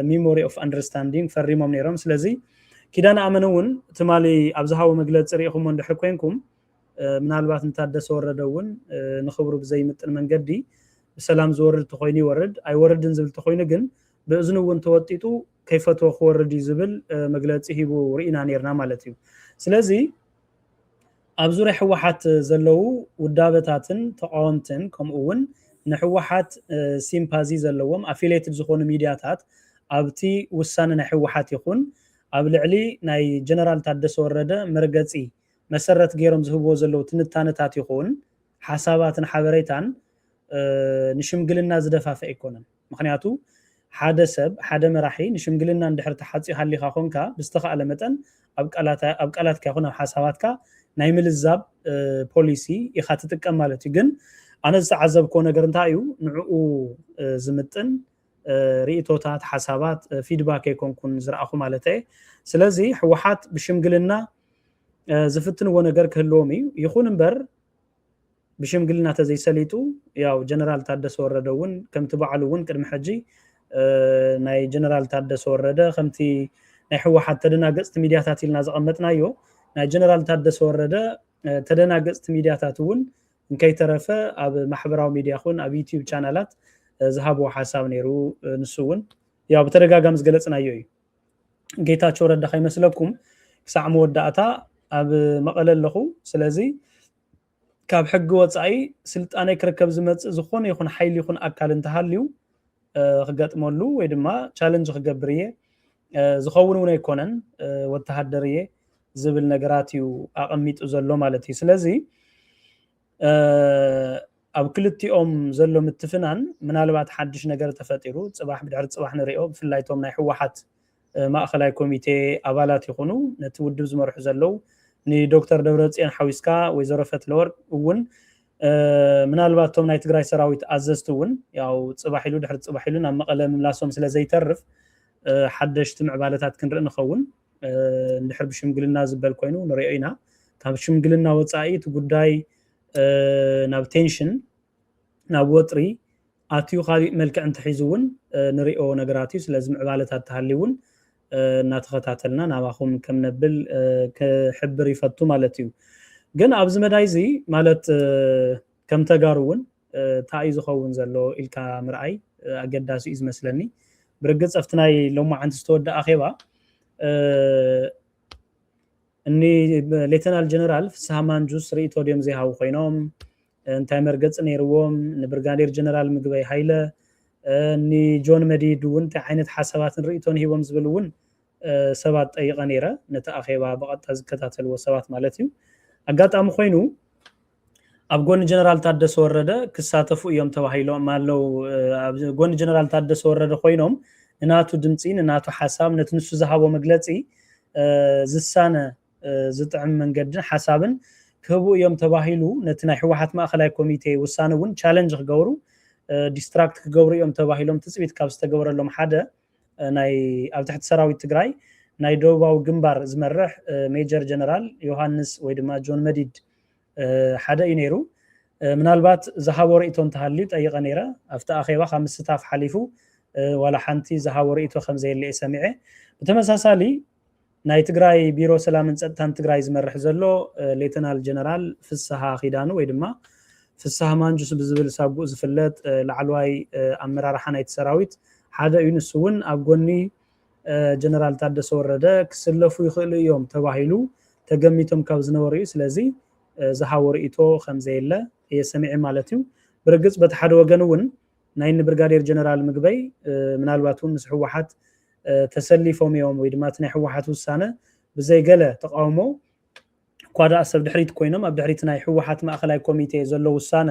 ሚሞሪ ኦፍ ኣንደርስታንዲንግ ፈሪሞም ነይሮም። ስለዚ ኪዳነ ኣመነ እውን ትማሊ ኣብ ዝሃቦ መግለፂ ሪኢኹሞ እንድሕር ኮይንኩም ምናልባት ንታደሰ ወረደ እውን ንክብሩ ብዘይምጥን መንገዲ ብሰላም ዝወርድ ተኮይኑ ይወርድ ኣይወርድን ዝብል ተኮይኑ ግን ብእዝኑ እውን ተወጢጡ ከይፈትዎ ክወርድ እዩ ዝብል መግለፂ ሂቡ ርኢና ነርና ማለት እዩ። ስለዚ ኣብ ዙርያ ህወሓት ዘለዉ ውዳበታትን ተቃወምትን ከምኡ እውን ንህወሓት ሲምፓዚ ዘለዎም ኣፊሌትድ ዝኾኑ ሚድያታት ኣብቲ ውሳነ ናይ ህወሓት ይኹን ኣብ ልዕሊ ናይ ጀነራል ታደሰ ወረደ መርገፂ መሰረት ገይሮም ዝህብዎ ዘለዉ ትንታነታት ይኹን ሓሳባትን ሓበሬታን ንሽምግልና ዝደፋፍእ ኣይኮነን። ምክንያቱ ሓደ ሰብ ሓደ መራሒ ንሽምግልና እንድሕር ተሓፂኡ ሃሊካ ኮንካ ብዝተኻእለ መጠን ኣብ ቃላትካ ይኹን ኣብ ሓሳባትካ ናይ ምልዛብ ፖሊሲ ኢካ ትጥቀም ማለት እዩ። ግን ኣነ ዝተዓዘብኮ ነገር እንታይ እዩ ንዕኡ ዝምጥን ርእቶታት ሓሳባት ፊድባክ ኣይኮንኩን ዝረኣኹ ማለት እየ። ስለዚ ህወሓት ብሽምግልና ዝፍትንዎ ነገር ክህልዎም እዩ። ይኹን እምበር ብሽምግልና ተዘይሰሊጡ ያው ጀነራል ታደሰ ወረደ እውን ከምቲ ባዕሉ እውን ቅድሚ ሕጂ ናይ ጀነራል ታደሰ ወረደ ከምቲ ናይ ህወሓት ተደናገፅቲ ሚድያታት ኢልና ዘቐመጥናዮ ናይ ጀነራል ታደሰ ወረደ ተደናገፅቲ ሚድያታት እውን እንከይተረፈ ኣብ ማሕበራዊ ሚድያ ኹን ኣብ ዩቲዩብ ቻናላት ዝሃብዎ ሓሳብ ነይሩ። ንሱ እውን ያው ብተደጋጋሚ ዝገለፅናዮ እዩ። ጌታቸው ረዳ ከይመስለኩም ክሳዕ መወዳእታ ኣብ መቐለ ኣለኹ። ስለዚ ካብ ሕጊ ወፃኢ ስልጣነይ ክርከብ ዝመፅእ ዝኾነ ይኹን ሓይሊ ይኹን ኣካል እንተሃልዩ ክገጥመሉ ወይ ድማ ቻለንጅ ክገብር እየ። ዝኸውን እውን ኣይኮነን፣ ወተሃደር እየ ዝብል ነገራት እዩ ኣቐሚጡ ዘሎ ማለት እዩ። ስለዚ ኣብ ክልቲኦም ዘሎ ምትፍናን ምናልባት ሓድሽ ነገር ተፈጢሩ ፅባሕ ብድሕሪ ፅባሕ ንሪኦ። ብፍላይ እቶም ናይ ህወሓት ማእኸላይ ኮሚቴ ኣባላት ይኹኑ፣ ነቲ ውድብ ዝመርሑ ዘለዉ ንዶክተር ደብረፅዮን ሓዊስካ ወይዘሮ ፈትለወርቅ እውን ምናልባት እቶም ናይ ትግራይ ሰራዊት ኣዘዝቲ እውን ያው ፅባሕ ኢሉ ድሕሪ ፅባሕ ኢሉ ናብ መቐለ ምምላሶም ስለ ዘይተርፍ ሓደሽቲ ምዕባለታት ክንርኢ ንኸውን። እንድሕር ብሽምግልና ዝበል ኮይኑ ንሪኦ ኢና። ካብ ሽምግልና ወፃኢ እቲ ጉዳይ ናብ ቴንሽን ናብ ወጥሪ ኣትዩ ካሊእ መልክዕ እንተሒዙ እውን ንሪኦ ነገራት እዩ። ስለዚ ምዕባለታት ተሃልዩ እውን እናተኸታተልና ናባኹም ከም ነብል ክሕብር ይፈቱ ማለት እዩ። ግን ኣብዚ መዳይ እዚ ማለት ከም ተጋሩ እውን እንታይ እዩ ዝኸውን ዘሎ ኢልካ ምርኣይ ኣገዳሲ እዩ ዝመስለኒ። ብርግፅ ኣብቲ ናይ ሎማዓንቲ ዝተወደኣ ኣኼባ እኒ ሌተናል ጀነራል ፍስሃ ማንጁስ ርእይቶ ድዮም ዘይሃቡ ኮይኖም እንታይ መርገፂ ነይርዎም? ንብርጋዴር ጀነራል ምግበይ ሃይለ፣ ንጆን መዲድ እውን እንታይ ዓይነት ሓሳባትን ርእይቶን ሂቦም ዝብል እውን ሰባት ጠይቐ ነይረ። ነቲ ኣኼባ ብቐጥታ ዝከታተልዎ ሰባት ማለት እዩ። ኣጋጣሚ ኮይኑ ኣብ ጎኒ ጀነራል ታደሰ ወረደ ክሳተፉ እዮም ተባሂሎም ኣለዉ። ኣብ ጎኒ ጀነራል ታደሰ ወረደ ኮይኖም ንናቱ ድምፂ፣ ንናቱ ሓሳብ፣ ነቲ ንሱ ዝሃቦ መግለፂ ዝሳነ ዝጥዕም መንገድን ሓሳብን ክህቡ እዮም ተባሂሉ። ነቲ ናይ ህወሓት ማእኸላይ ኮሚቴ ውሳነ እውን ቻለንጅ ክገብሩ፣ ዲስትራክት ክገብሩ እዮም ተባሂሎም ትፅቢት ካብ ዝተገበረሎም ሓደ ናይ ኣብ ትሕቲ ሰራዊት ትግራይ ናይ ደቡባዊ ግንባር ዝመርሕ ሜጀር ጀነራል ዮሃንስ ወይ ድማ ጆን መዲድ ሓደ እዩ ነይሩ። ምናልባት ዝሃቦ ርእይቶ እንተሃልዩ ጠይቐ ነይረ። ኣብቲ ኣኼባ ካብ ምስታፍ ሓሊፉ ዋላ ሓንቲ ዝሃቦ ርእይቶ ከም ዘየለ እየ ሰሚዐ። ብተመሳሳሊ ናይ ትግራይ ቢሮ ሰላምን ፀጥታን ትግራይ ዝመርሕ ዘሎ ሌተናል ጀነራል ፍስሃ ኪዳኑ ወይ ድማ ፍስሃ ማንጁስ ብዝብል ሳጉእ ዝፍለጥ ላዕለዋይ ኣመራርሓ ናይቲ ሰራዊት ሓደ እዩ። ንሱ እውን ኣብ ጎኒ ጀነራል ታደሰ ወረደ ክስለፉ ይኽእሉ እዮም ተባሂሉ ተገሚቶም ካብ ዝነበሩ እዩ። ስለዚ ዝሃቦ ርእይቶ ከም ዘየለ እየ ሰሚዐ ማለት እዩ። ብርግፅ በቲ ሓደ ወገን እውን ናይ ንብርጋዴር ጀነራል ምግበይ ምናልባት እውን ምስ ህወሓት ተሰሊፎም እዮም ወይ ድማ እቲ ናይ ህወሓት ውሳነ ብዘይገለ ተቃውሞ እኳ ደኣ ሰብ ድሕሪት ኮይኖም ኣብ ድሕሪት ናይ ህወሓት ማእኸላይ ኮሚቴ ዘሎ ውሳነ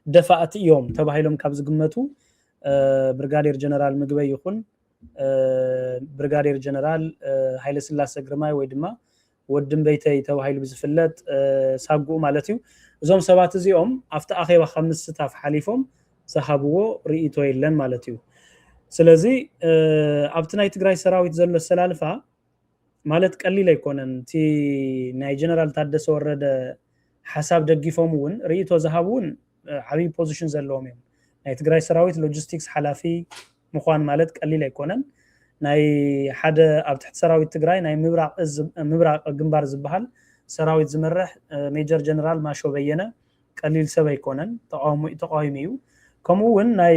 ደፋእቲ እዮም ተባሂሎም ካብ ዝግመቱ ብርጋዴር ጀነራል ምግበይ ይኹን ብርጋዴር ጀነራል ሃይለስላሰ ግርማይ ወይ ድማ ወዲ እምበይተይ ተባሂሉ ብዝፍለጥ ሳጉኡ ማለት እዩ። እዞም ሰባት እዚኦም ኣብቲ ኣኼባ ካብ ምስታፍ ሓሊፎም ዝሃብዎ ርእይቶ የለን ማለት እዩ። ስለዚ ኣብቲ ናይ ትግራይ ሰራዊት ዘሎ ኣሰላልፋ ማለት ቀሊል ኣይኮነን። እቲ ናይ ጀነራል ታደሰ ወረደ ሓሳብ ደጊፎም እውን ርእይቶ ዝሃቡ እውን ዓብዪ ፖዚሽን ዘለዎም እዮም። ናይ ትግራይ ሰራዊት ሎጂስቲክስ ሓላፊ ምዃን ማለት ቀሊል ኣይኮነን። ናይ ሓደ ኣብ ትሕቲ ሰራዊት ትግራይ ናይ ምብራቕ ግንባር ዝበሃል ሰራዊት ዝመርሕ ሜጀር ጀነራል ማሾ በየነ ቀሊል ሰብ ኣይኮነን፣ ተቃዊሙ እዩ። ከምኡ እውን ናይ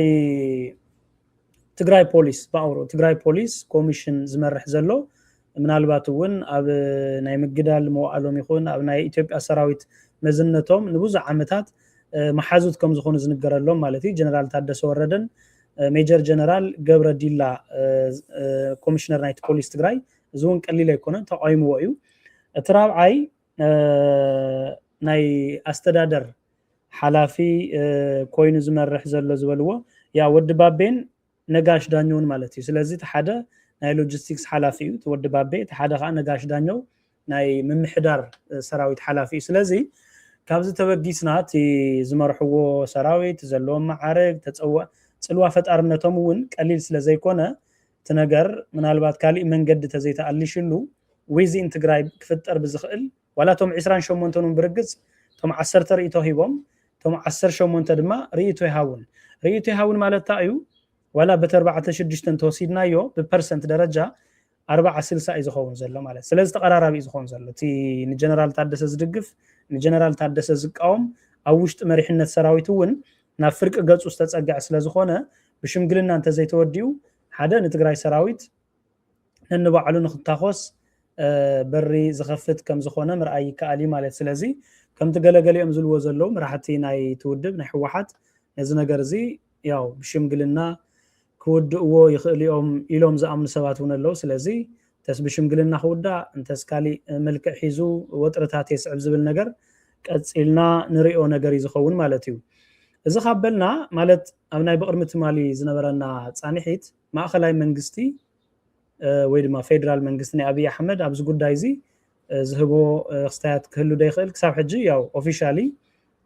ትግራይ ፖሊስ ብኣውሮ ትግራይ ፖሊስ ኮሚሽን ዝመርሕ ዘሎ ምናልባት እውን ኣብ ናይ ምግዳል መዋእሎም ይኹን ኣብ ናይ ኢትዮጵያ ሰራዊት መዝነቶም ንብዙሕ ዓመታት መሓዙት ከም ዝኾኑ ዝንገረሎም ማለት እዩ። ጀነራል ታደሰ ወረደን ሜጀር ጀነራል ገብረ ዲላ ኮሚሽነር ናይቲ ፖሊስ ትግራይ እዚ እውን ቀሊል ኣይኮነን፣ ተቃዊምዎ እዩ። እቲ ራብዓይ ናይ ኣስተዳደር ሓላፊ ኮይኑ ዝመርሕ ዘሎ ዝበልዎ ያ ወዲ ባቤን ነጋሽ ዳኘውን ማለት እዩ። ስለዚ እቲ ሓደ ናይ ሎጂስቲክስ ሓላፊ እዩ፣ እቲ ወዲ ባቤ፣ እቲ ሓደ ከዓ ነጋሽ ዳኘው ናይ ምምሕዳር ሰራዊት ሓላፊ እዩ። ስለዚ ካብዚ ተበጊስና እቲ ዝመርሕዎ ሰራዊት ዘለዎም መዓርግ ተፀዋ ፅልዋ ፈጣርነቶም እውን ቀሊል ስለ ዘይኮነ እቲ ነገር ምናልባት ካሊእ መንገዲ ተዘይተኣሊሽሉ ዊዚን ትግራይ ክፍጠር ብዝኽእል ዋላ እቶም ዕስራን ሸሞንተን እውን ብርግፅ እቶም ዓሰርተ ርእይቶ ሂቦም እቶም ዓሰርተ ሸሞንተ ድማ ርእይቶ ይሃቡን ርእይቶ ይሃቡን ማለት እንታይ እዩ? ዋላ በቲ ኣርባዕተ ሽዱሽተ እንተወሲድናዮ ብፐርሰንት ደረጃ ኣርባዓ ስልሳ እዩ ዝኸውን ዘሎ ማለት ስለዚ ተቐራራቢ እዩ ዝኸውን ዘሎ እቲ ንጀነራል ታደሰ ዝድግፍ ንጀነራል ታደሰ ዝቃወም ኣብ ውሽጢ መሪሕነት ሰራዊት እውን ናብ ፍርቂ ገፁ ዝተፀግዐ ስለዝኾነ ብሽምግልና እንተዘይተወዲኡ ሓደ ንትግራይ ሰራዊት ነንባዕሉ ንክታኾስ በሪ ዝኸፍት ከም ዝኾነ ምርኣይ ይከኣል እዩ ማለት። ስለዚ ከምቲ ገለገሊኦም ዝብልዎ ዘለዉ መራሕቲ ናይ ትውድብ ናይ ህወሓት ነዚ ነገር እዚ ያው ብሽምግልና ክውድእዎ ይኽእል እዮም ኢሎም ዝኣምኑ ሰባት እውን ኣለዉ። ስለዚ እንተስ ብሽምግልና ክውዳእ እንተስ ካሊእ መልክዕ ሒዙ ወጥርታት የስዕብ ዝብል ነገር ቀፂልና ንሪኦ ነገር እዩ ዝኸውን ማለት እዩ። እዚ ካብ በልና ማለት ኣብ ናይ ብቕድሚ ትማሊ ዝነበረና ፃንሒት ማእኸላይ መንግስቲ ወይ ድማ ፌደራል መንግስቲ ናይ ኣብይ ኣሕመድ ኣብዚ ጉዳይ እዚ ዝህቦ ክስታያት ክህሉ ዶ ይኽእል? ክሳብ ሕጂ ያው ኦፊሻሊ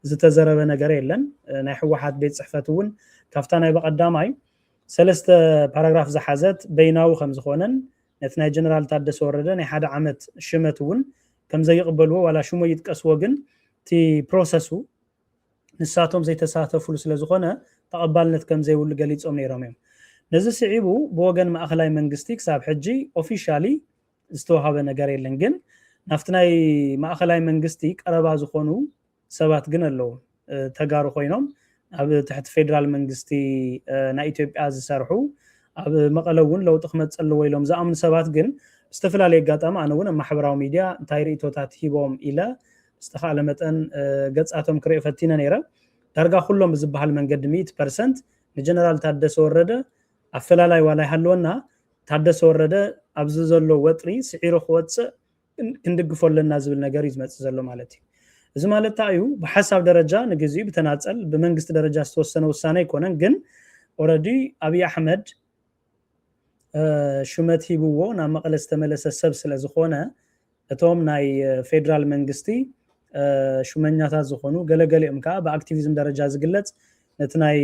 ዝተዘረበ ነገር የለን። ናይ ህወሓት ቤት ፅሕፈት እውን ካብታ ናይ በቐዳማይ ሰለስተ ፓራግራፍ ዝሓዘት በይናዊ ከም ዝኾነን ነቲ ናይ ጀነራል ታደሰ ወረደ ናይ ሓደ ዓመት ሽመት እውን ከም ዘይቕበልዎ ዋላ ሽሞ ይጥቀስዎ ግን እቲ ፕሮሰሱ ንሳቶም ዘይተሳተፉሉ ስለ ዝኾነ ተቐባልነት ከም ዘይብሉ ገሊጾም ነይሮም እዮም። ነዚ ስዒቡ ብወገን ማእኸላይ መንግስቲ ክሳብ ሕጂ ኦፊሻሊ ዝተዋሃበ ነገር የለን። ግን ናብቲ ናይ ማእኸላይ መንግስቲ ቀረባ ዝኾኑ ሰባት ግን ኣለዉ። ተጋሩ ኮይኖም ኣብ ትሕቲ ፌደራል መንግስቲ ናይ ኢትዮጵያ ዝሰርሑ ኣብ መቐለ እውን ለውጢ ክመፅእ ኣለዎ ኢሎም ዝኣምኑ ሰባት ግን ብዝተፈላለየ ኣጋጣሚ ኣነ እውን ኣብ ማሕበራዊ ሚድያ እንታይ ርእቶታት ሂቦም ኢለ ብዝተኻእለ መጠን ገፃቶም ክርኢ ፈቲነ ነይረ። ዳርጋ ኩሎም ብዝበሃል መንገዲ ሚእቲ ፐርሰንት ንጀነራል ታደሰ ወረደ ኣፈላላይ ዋላ ይሃለወና ታደሰ ወረደ ኣብዚ ዘሎ ወጥሪ ስዒሩ ክወፅእ ክንድግፎ ኣለና ዝብል ነገር እዩ ዝመፅእ ዘሎ ማለት እዩ። እዚ ማለት እንታይ እዩ? ብሓሳብ ደረጃ ንግዚኡ ብተናፀል ብመንግስቲ ደረጃ ዝተወሰነ ውሳነ ኣይኮነን። ግን ኦረዲ ኣብይ ኣሕመድ ሹመት ሂብዎ ናብ መቐለ ዝተመለሰ ሰብ ስለ ዝኾነ እቶም ናይ ፌደራል መንግስቲ ሹመኛታት ዝኾኑ ገለገሊኦም ከዓ ብኣክቲቪዝም ደረጃ ዝግለፅ ነቲ ናይ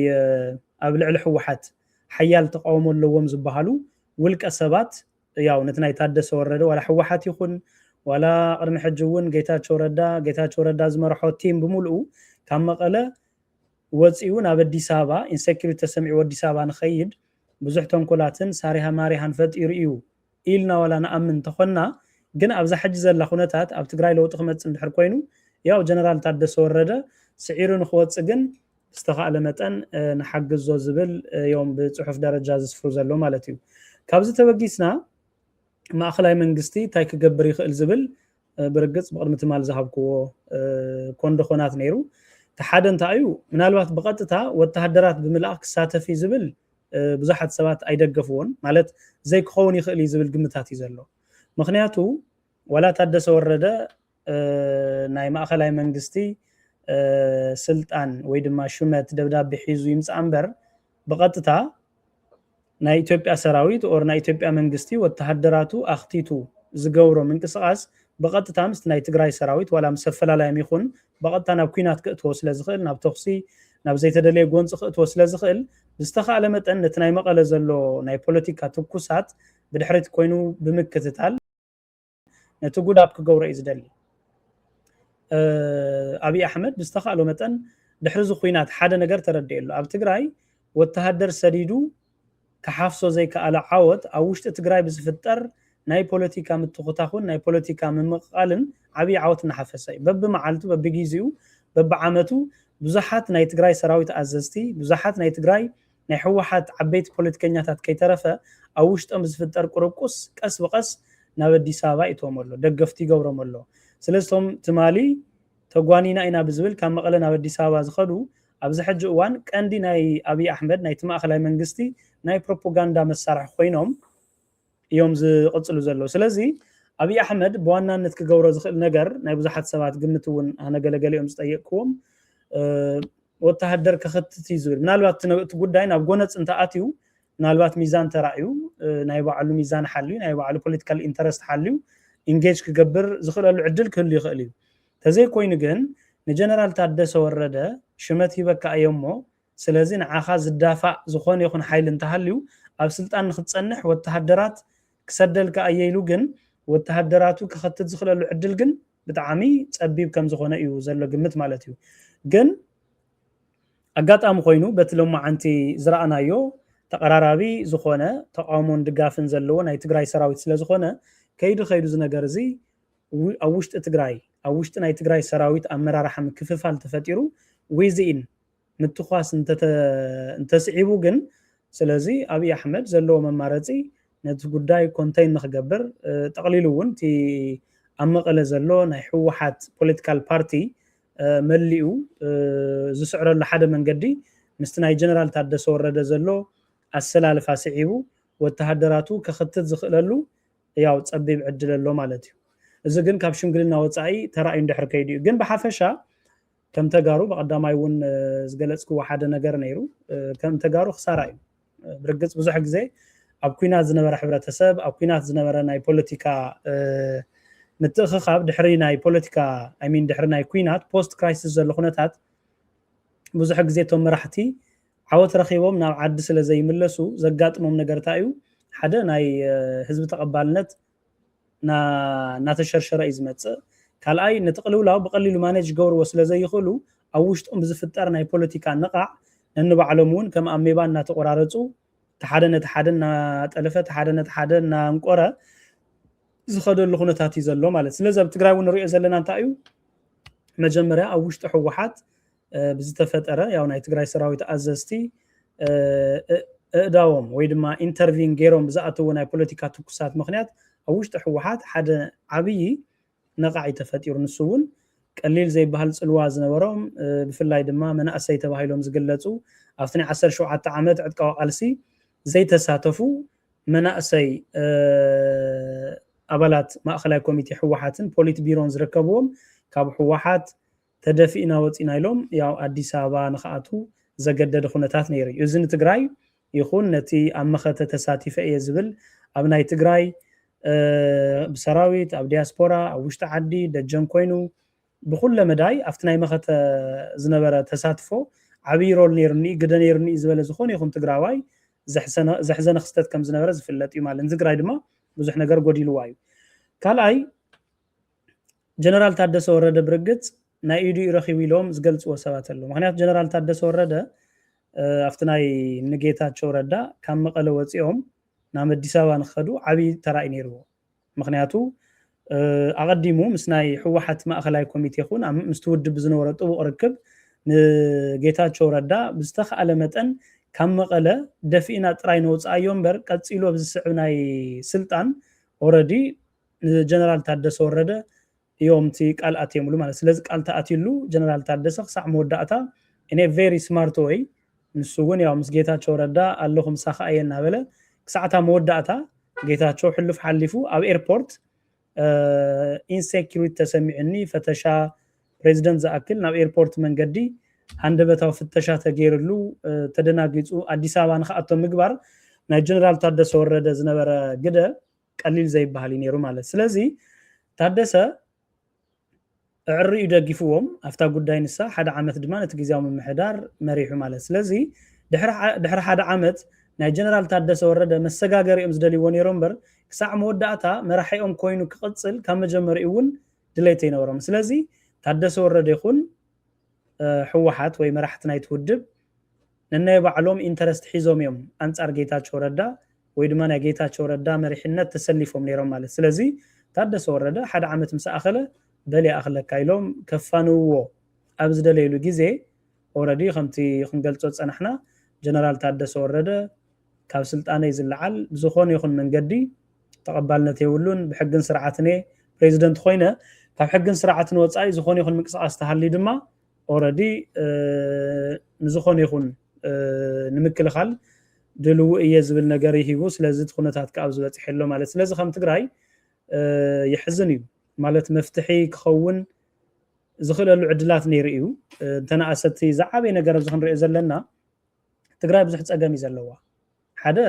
ኣብ ልዕሊ ህወሓት ሓያል ተቃውሞ ኣለዎም ዝበሃሉ ውልቀ ሰባት ያው ነቲ ናይ ታደሰ ወረደ ዋላ ህወሓት ይኹን ዋላ ቅድሚ ሕጂ እውን ጌታቸው ረዳ ጌታቸው ረዳ ዝመርሖ ቲም ብምልኡ ካብ መቐለ ወፂኡ ናብ ኣዲስ ኣበባ ኢንሴኪሪቲ ተሰሚዕዎ ኣዲስ ኣበባ ንኸይድ ብዙሕ ተንኮላትን ሳሪሃ ማሪሃን ፈጢሩ እዩ ኢልና ዋላ ንኣምን እንተኾንና ግን ኣብዛ ሕጂ ዘላ ኩነታት ኣብ ትግራይ ለውጢ ክመፅእ እንድሕር ኮይኑ ያው ጀነራል ታደሰ ወረደ ስዒሩ ንክወፅእ ግን ዝተኻእለ መጠን ንሓግዞ ዝብል እዮም ብፅሑፍ ደረጃ ዝስፍሩ ዘሎ ማለት እዩ። ካብዚ ተበጊስና ማእኸላይ መንግስቲ እንታይ ክገብር ይኽእል ዝብል ብርግፅ ብቕድሚ ትማል ዝሃብክዎ ኮንደኾናት ነይሩ። እቲ ሓደ እንታይ እዩ? ምናልባት ብቐጥታ ወተሃደራት ብምልኣኽ ክሳተፍ እዩ ዝብል ብዙሓት ሰባት ኣይደገፍዎን። ማለት ዘይክኸውን ይኽእል እዩ ዝብል ግምታት እዩ ዘሎ። ምኽንያቱ ዋላ ታደሰ ወረደ ናይ ማእኸላይ መንግስቲ ስልጣን ወይ ድማ ሹመት ደብዳቤ ሒዙ ይምፃእ እምበር ብቐጥታ ናይ ኢትዮጵያ ሰራዊት ኦር ናይ ኢትዮጵያ መንግስቲ ወተሃደራቱ ኣኽቲቱ ዝገብሮ ምንቅስቃስ ብቐጥታ ምስቲ ናይ ትግራይ ሰራዊት ዋላ ምስ ኣፈላላዮም ይኹን ብቐጥታ ናብ ኲናት ክእትዎ ስለ ዝኽእል ናብ ተኹሲ ናብ ዘይተደለየ ጎንፂ ክእትዎ ስለ ዝኽእል ብዝተኻእለ መጠን ነቲ ናይ መቐለ ዘሎ ናይ ፖለቲካ ትኩሳት ብድሕሪት ኮይኑ ብምክትታል ነቲ ጉዳብ ክገብሮ እዩ ዝደሊ። ኣብይ ኣሕመድ ብዝተኻእሎ መጠን ድሕሪ እዚ ኹናት ሓደ ነገር ተረድኤ ኣሎ። ኣብ ትግራይ ወተሃደር ሰዲዱ ክሓፍሶ ዘይከኣለ ዓወት ኣብ ውሽጢ ትግራይ ብዝፍጠር ናይ ፖለቲካ ምትኹታኹን ናይ ፖለቲካ ምምቕቓልን ዓብዪ ዓወት እናሓፈሰ እዩ። በብመዓልቱ በብጊዜኡ በብዓመቱ ብዙሓት ናይ ትግራይ ሰራዊት ኣዘዝቲ ብዙሓት ናይ ትግራይ ናይ ህወሓት ዓበይቲ ፖለቲከኛታት ከይተረፈ ኣብ ውሽጦም ዝፍጠር ቁርቁስ ቀስ ብቀስ ናብ ኣዲስ ኣበባ ይእትዎም ኣሎ፣ ደገፍቲ ይገብሮም ኣሎ። ስለዚ እቶም ትማሊ ተጓኒና ኢና ብዝብል ካብ መቐለ ናብ ኣዲስ ኣበባ ዝኸዱ ኣብዚ ሕጂ እዋን ቀንዲ ናይ ኣብይ ኣሕመድ ናይቲ ማእኸላይ መንግስቲ ናይ ፕሮፓጋንዳ መሳርሒ ኮይኖም እዮም ዝቕፅሉ ዘለዉ። ስለዚ ኣብይ ኣሕመድ ብዋናነት ክገብሮ ዝኽእል ነገር ናይ ብዙሓት ሰባት ግምት እውን ኣነ ገለገሊኦም ዝጠየቅክዎም ወተሃደር ክኽትት እዩ ዝብል ምናልባት እቲ ጉዳይ ናብ ጎነፅ እንተኣትዩ ምናልባት ሚዛን ተራእዩ ናይ ባዕሉ ሚዛን ሓልዩ ናይ ባዕሉ ፖለቲካል ኢንተረስት ሓልዩ ኢንጌጅ ክገብር ዝኽእለሉ ዕድል ክህሉ ይኽእል እዩ። ተዘይኮይኑ ግን ንጀነራል ታደሰ ወረደ ሽመት ሂበካ እየ እሞ ስለዚ ንዓኻ ዝዳፋእ ዝኾነ ይኹን ሓይሊ እንተሃልዩ ኣብ ስልጣን ንክትፀንሕ ወተሃደራት ክሰደልካ እየ ኢሉ ግን ወተሃደራቱ ክኸትት ዝኽእለሉ ዕድል ግን ብጣዕሚ ፀቢብ ከም ዝኾነ እዩ ዘሎ ግምት ማለት እዩ። ግን ኣጋጣሚ ኮይኑ በቲ ሎማዓንቲ ዝረኣናዮ ተቐራራቢ ዝኾነ ተቃውሞን ድጋፍን ዘለዎ ናይ ትግራይ ሰራዊት ስለ ዝኾነ ከይዱ ከይዱ እዚ ነገር እዚ ኣብ ውሽጢ ትግራይ ኣብ ውሽጢ ናይ ትግራይ ሰራዊት ኣመራርሓ ምክፍፋል ተፈጢሩ ዊዝኢን ምትኳስ እንተስዒቡ ግን ስለዚ ኣብይ ኣሕመድ ዘለዎ መማረፂ ነቲ ጉዳይ ኮንተይን ንክገብር፣ ጠቕሊሉ እውን እቲ ኣብ መቐለ ዘሎ ናይ ህወሓት ፖለቲካል ፓርቲ መሊኡ ዝስዕረሉ ሓደ መንገዲ ምስቲ ናይ ጀነራል ታደሰ ወረደ ዘሎ ኣሰላልፋ ስዒቡ ወተሃደራቱ ከኽትት ዝኽእለሉ ያው ጸቢብ ዕድል ኣሎ ማለት እዩ። እዚ ግን ካብ ሽምግልና ወጻኢ ተራእዩ እንድሕር ከይዱ እዩ። ግን ብሓፈሻ ከም ተጋሩ ብቐዳማይ እውን ዝገለጽክዎ ሓደ ነገር ነይሩ። ከም ተጋሩ ክሳራ እዩ። ብርግጽ ብዙሕ ግዜ ኣብ ኩናት ዝነበረ ሕብረተሰብ፣ ኣብ ኩናት ዝነበረ ናይ ፖለቲካ ምትእኽኻብ ድሕሪ ናይ ፖለቲካ ሚን ድሕሪ ናይ ኩናት ፖስት ክራይሲስ ዘሎ ኩነታት ብዙሕ ግዜ እቶም መራሕቲ ዓወት ረኺቦም ናብ ዓዲ ስለ ዘይምለሱ ዘጋጥሞም ነገር እንታይ እዩ? ሓደ ናይ ህዝቢ ተቐባልነት እናተሸርሸረ እዩ ዝመፅእ። ካልኣይ ነቲ ቅልውላው ብቐሊሉ ማኔጅ ገብርዎ ስለ ዘይኽእሉ ኣብ ውሽጦም ብዝፍጠር ናይ ፖለቲካ ንቓዕ ነንባዕሎም እውን ከም ኣሜባ እናተቆራረፁ እቲ ሓደ ነቲ ሓደ እናጠለፈ እቲ ሓደ ነቲ ሓደ እናንቆረ ዝኸደሉ ኩነታት እዩ ዘሎ ማለት። ስለዚ ኣብ ትግራይ እውን ንሪኦ ዘለና እንታይ እዩ? መጀመርያ ኣብ ውሽጢ ህወሓት ብዝተፈጠረ ያው ናይ ትግራይ ሰራዊት ኣዘዝቲ እእዳዎም ወይ ድማ ኢንተርቪን ገይሮም ብዝኣተዎ ናይ ፖለቲካ ትኩሳት ምክንያት ኣብ ውሽጢ ህወሓት ሓደ ዓብዪ ነቓዒ ተፈጢሩ። ንሱ እውን ቀሊል ዘይበሃል ፅልዋ ዝነበሮም ብፍላይ ድማ መናእሰይ ተባሂሎም ዝግለፁ ኣብቲ ናይ ዓሰርተ ሸውዓተ ዓመት ዕጥቃዊ ቃልሲ ዘይተሳተፉ መናእሰይ ኣባላት ማእኸላይ ኮሚቴ ህወሓትን ፖሊት ቢሮን ዝርከብዎም ካብ ህወሓት ተደፊእና ወፂና ኢሎም ያው ኣዲስ ኣበባ ንክኣቱ ዘገደደ ኩነታት ነይሩ እዩ። እዚ ንትግራይ ይኹን ነቲ ኣብ መኸተ ተሳቲፈ እየ ዝብል ኣብ ናይ ትግራይ ብሰራዊት ኣብ ዲያስፖራ ኣብ ውሽጢ ዓዲ ደጀን ኮይኑ ብኩለ መዳይ ኣብቲ ናይ መኸተ ዝነበረ ተሳትፎ ዓብዪ ሮል ነይሩኒ ግደ ነይሩኒ ዝበለ ዝኾነ ይኹን ትግራዋይ ዘሕዘነ ክስተት ከም ዝነበረ ዝፍለጥ እዩ ማለት ንትግራይ ድማ ብዙሕ ነገር ጎዲልዋ እዩ። ካልኣይ ጀነራል ታደሰ ወረደ ብርግፅ ናይ ኢዱ ረኺቡ ኢሎም ዝገልፅዎ ሰባት ኣለዉ። ምክንያቱ ጀነራል ታደሰ ወረደ ኣብቲ ናይ ንጌታቸው ረዳ ካብ መቐለ ወፂኦም ናብ ኣዲስ ኣበባ ንክኸዱ ዓብዪ ተራእዩ ነይርዎ። ምክንያቱ ኣቐዲሙ ምስ ናይ ህወሓት ማእኸላይ ኮሚቴ ይኹን ምስቲ ውድብ ብዝነበሮ ጥቡቕ ርክብ ንጌታቸው ረዳ ብዝተኽኣለ መጠን ካብ መቐለ ደፊእና ጥራይ ነውፅኣዮ እምበር ቀፂሉ ኣብዚ ዝስዕብ ናይ ስልጣን ኦረዲ ንጀነራል ታደሰ ወረደ እዮም እቲ ቃል ኣትየምሉ ማለት። ስለዚ ቃል ተኣትዩሉ ጀነራል ታደሰ ክሳዕ መወዳእታ እኔ ቬሪ ስማርት ወይ ንሱ እውን ያው ምስ ጌታቸው ረዳ ኣለኹ ምሳኻ እየ እናበለ ክሳዕታ መወዳእታ ጌታቸው ሕሉፍ ሓሊፉ ኣብ ኤርፖርት ኢንሴኪሪቲ ተሰሚዑኒ ፈተሻ ፕሬዚደንት ዝኣክል ናብ ኤርፖርት መንገዲ ሃንደበታዊ ፍተሻ ተገይርሉ ተደናጊፁ ኣዲስ ኣበባ ንክኣቶ ምግባር ናይ ጀነራል ታደሰ ወረደ ዝነበረ ግደ ቀሊል ዘይበሃል እዩ ነይሩ ማለት። ስለዚ ታደሰ እዕሪኡ ደጊፍዎም ኣብታ ጉዳይ ንሳ ሓደ ዓመት ድማ ነቲ ግዜያዊ ምምሕዳር መሪሑ ማለት። ስለዚ ድሕሪ ሓደ ዓመት ናይ ጀነራል ታደሰ ወረደ መሰጋገሪኦም ዝደልይዎ ነይሮም እምበር ክሳዕ መወዳእታ መራሒኦም ኮይኑ ክቕፅል ካብ መጀመሪኡ እውን ድሌት ኣይነበሮም። ስለዚ ታደሰ ወረደ ይኹን ህወሓት ወይ መራሕቲ ናይቲ ውድብ ነናይ ባዕሎም ኢንተረስት ሒዞም እዮም ኣንፃር ጌታቸው ረዳ ወይ ድማ ናይ ጌታቸው ረዳ መሪሕነት ተሰሊፎም ነይሮም ማለት። ስለዚ ታደሰ ወረደ ሓደ ዓመት ምስ ኣኸለ በል ይኣኽለካ ኢሎም ከፋንውዎ ኣብ ዝደለይሉ ግዜ ኦረዲ ከምቲ ክንገልፆ ዝፀናሕና ጀነራል ታደሰ ወረደ ካብ ስልጣነይ ዝለዓል ብዝኾነ ይኹን መንገዲ ተቐባልነት የብሉን። ብሕግን ስርዓትን እየ ፕሬዚደንት ኮይነ ካብ ሕግን ስርዓትን ወፃኢ ዝኾነ ይኹን ምንቅስቃስ ተሃልዩ ድማ ኦረዲ ንዝኾነ ይኹን ንምክልኻል ድልው እየ ዝብል ነገር ይሂቡ። ስለዚ እቲ ኩነታት ከኣ ኣብዚ በፂሐ ኣሎ ማለት ስለዚ ከም ትግራይ ይሕዝን እዩ ማለት መፍትሒ ክኸውን ዝኽእለሉ ዕድላት ነይሩ እዩ። እንተነኣሰቲ ዝዓበየ ነገር ኣብዚ ክንሪኦ ዘለና ትግራይ ብዙሕ ፀገም እዩ ዘለዋ። ሓደ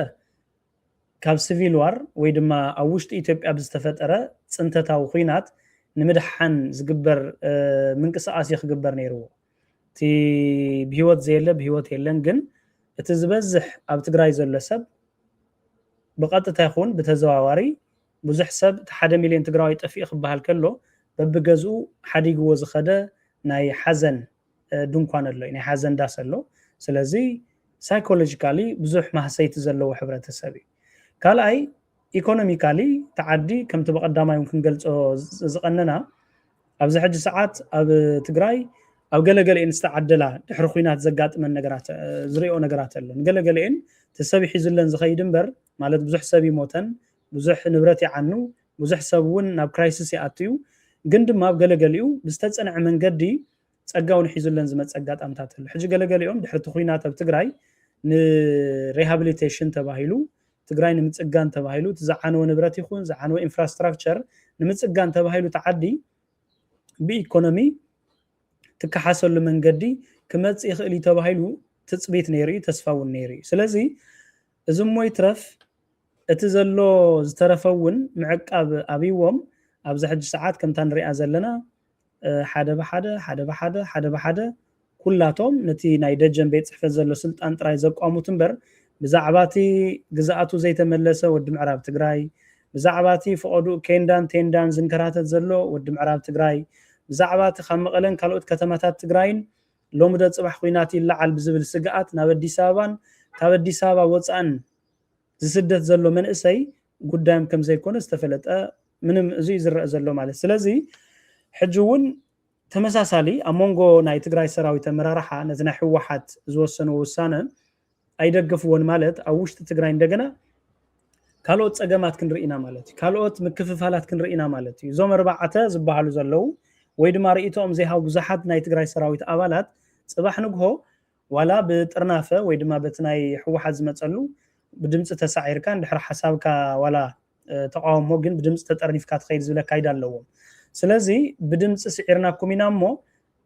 ካብ ሲቪል ዋር ወይ ድማ ኣብ ውሽጢ ኢትዮጵያ ብዝተፈጠረ ፅንተታዊ ኩናት ንምድሓን ዝግበር ምንቅስቃስ እዩ ክግበር ነይርዎ። እቲ ብሂወት ዘየለ ብሂወት የለን። ግን እቲ ዝበዝሕ ኣብ ትግራይ ዘሎ ሰብ ብቐጥታ ይኹን ብተዘዋዋሪ ብዙሕ ሰብ እቲ ሓደ ሚልዮን ትግራዋይ ጠፊኡ ክበሃል ከሎ በብገዝኡ ሓዲግዎ ዝኸደ ናይ ሓዘን ድንኳን ኣሎ ናይ ሓዘን ዳስ ኣሎ። ስለዚ ሳይኮሎጂካሊ ብዙሕ ማህሰይቲ ዘለዎ ሕብረተሰብ እዩ። ካልኣይ ኢኮኖሚካሊ ተዓዲ ከምቲ ብቐዳማይ እውን ክንገልፆ ዝቐነና ኣብዚ ሕጂ ሰዓት ኣብ ትግራይ ኣብ ገለገለኤን ዝተዓደላ ድሕሪ ኩናት ዘጋጥመን ነገራት ዝሪኦ ነገራት ኣሎ። ንገለገለኤን ተሰብ ሒዙለን ዝኸይድ እምበር ማለት ብዙሕ ሰብ ይሞተን፣ ብዙሕ ንብረት ይዓኑ፣ ብዙሕ ሰብ እውን ናብ ክራይሲስ ይኣትዩ። ግን ድማ ኣብ ገለገሊኡ ብዝተፀንዐ መንገዲ ፀጋ እውን ሒዙለን ዝመፀ ኣጋጣምታት ኣሎ። ሕጂ ገለገሊኦም ድሕርቲ ኩናት ኣብ ትግራይ ንሪሃብሊቴሽን ተባሂሉ፣ ትግራይ ንምፅጋን ተባሂሉ፣ እቲ ዝዓነወ ንብረት ይኹን ዝዓነወ ኢንፍራስትራክቸር ንምፅጋን ተባሂሉ እቲ ዓዲ ብኢኮኖሚ ትከሓሰሉ መንገዲ ክመፅእ ይኽእል እዩ ተባሂሉ ትፅቢት ነይሩ እዩ፣ ተስፋ እውን ነይሩ እዩ። ስለዚ እዚ እሞ ይትረፍ፣ እቲ ዘሎ ዝተረፈ እውን ምዕቃብ ኣብይዎም ኣብዚ ሕጂ ሰዓት ከምታ ንሪኣ ዘለና ሓደ ብሓደ ሓደ ብሓደ ሓደ ብሓደ ኩላቶም ነቲ ናይ ደጀን ቤት ፅሕፈት ዘሎ ስልጣን ጥራይ ዘቋሙት እምበር ብዛዕባ እቲ ግዝኣቱ ዘይተመለሰ ወዲ ምዕራብ ትግራይ፣ ብዛዕባ እቲ ፈቐዱ ኬንዳን ቴንዳን ዝንከራተት ዘሎ ወዲ ምዕራብ ትግራይ፣ ብዛዕባ እቲ ካብ መቐለን ካልኦት ከተማታት ትግራይን ሎሚ ዶ ፅባሕ ኩናት ይለዓል ብዝብል ስግኣት ናብ ኣዲስ ኣበባን ካብ ኣዲስ ኣበባ ወፃእን ዝስደት ዘሎ መንእሰይ ጉዳዮም ከም ዘይኮነ ዝተፈለጠ ምንም እዚ እዩ ዝረአ ዘሎ ማለት። ስለዚ ሕጂ እውን ተመሳሳሊ ኣብ መንጎ ናይ ትግራይ ሰራዊት ኣመራርሓ ነቲ ናይ ህወሓት ዝወሰንዎ ውሳነ ኣይደገፍዎን ማለት ኣብ ውሽጢ ትግራይ እንደገና ካልኦት ፀገማት ክንርኢ ኢና ማለት እዩ። ካልኦት ምክፍፋላት ክንርኢ ኢና ማለት እዩ። እዞም ኣርባዕተ ዝበሃሉ ዘለዉ ወይ ድማ ርእይቶኦም ዘይሃቡ ብዙሓት ናይ ትግራይ ሰራዊት ኣባላት ፅባሕ ንግሆ ዋላ ብጥርናፈ ወይ ድማ በቲ ናይ ህወሓት ዝመፀሉ ብድምፂ ተሳዒርካ እንድሕር ሓሳብካ ዋላ ተቃውሞ ግን ብድምፂ ተጠርኒፍካ ትኸይድ ዝብል ኣካይዳ ኣለዎም። ስለዚ ብድምፂ ስዒርናኩም ኢና እሞ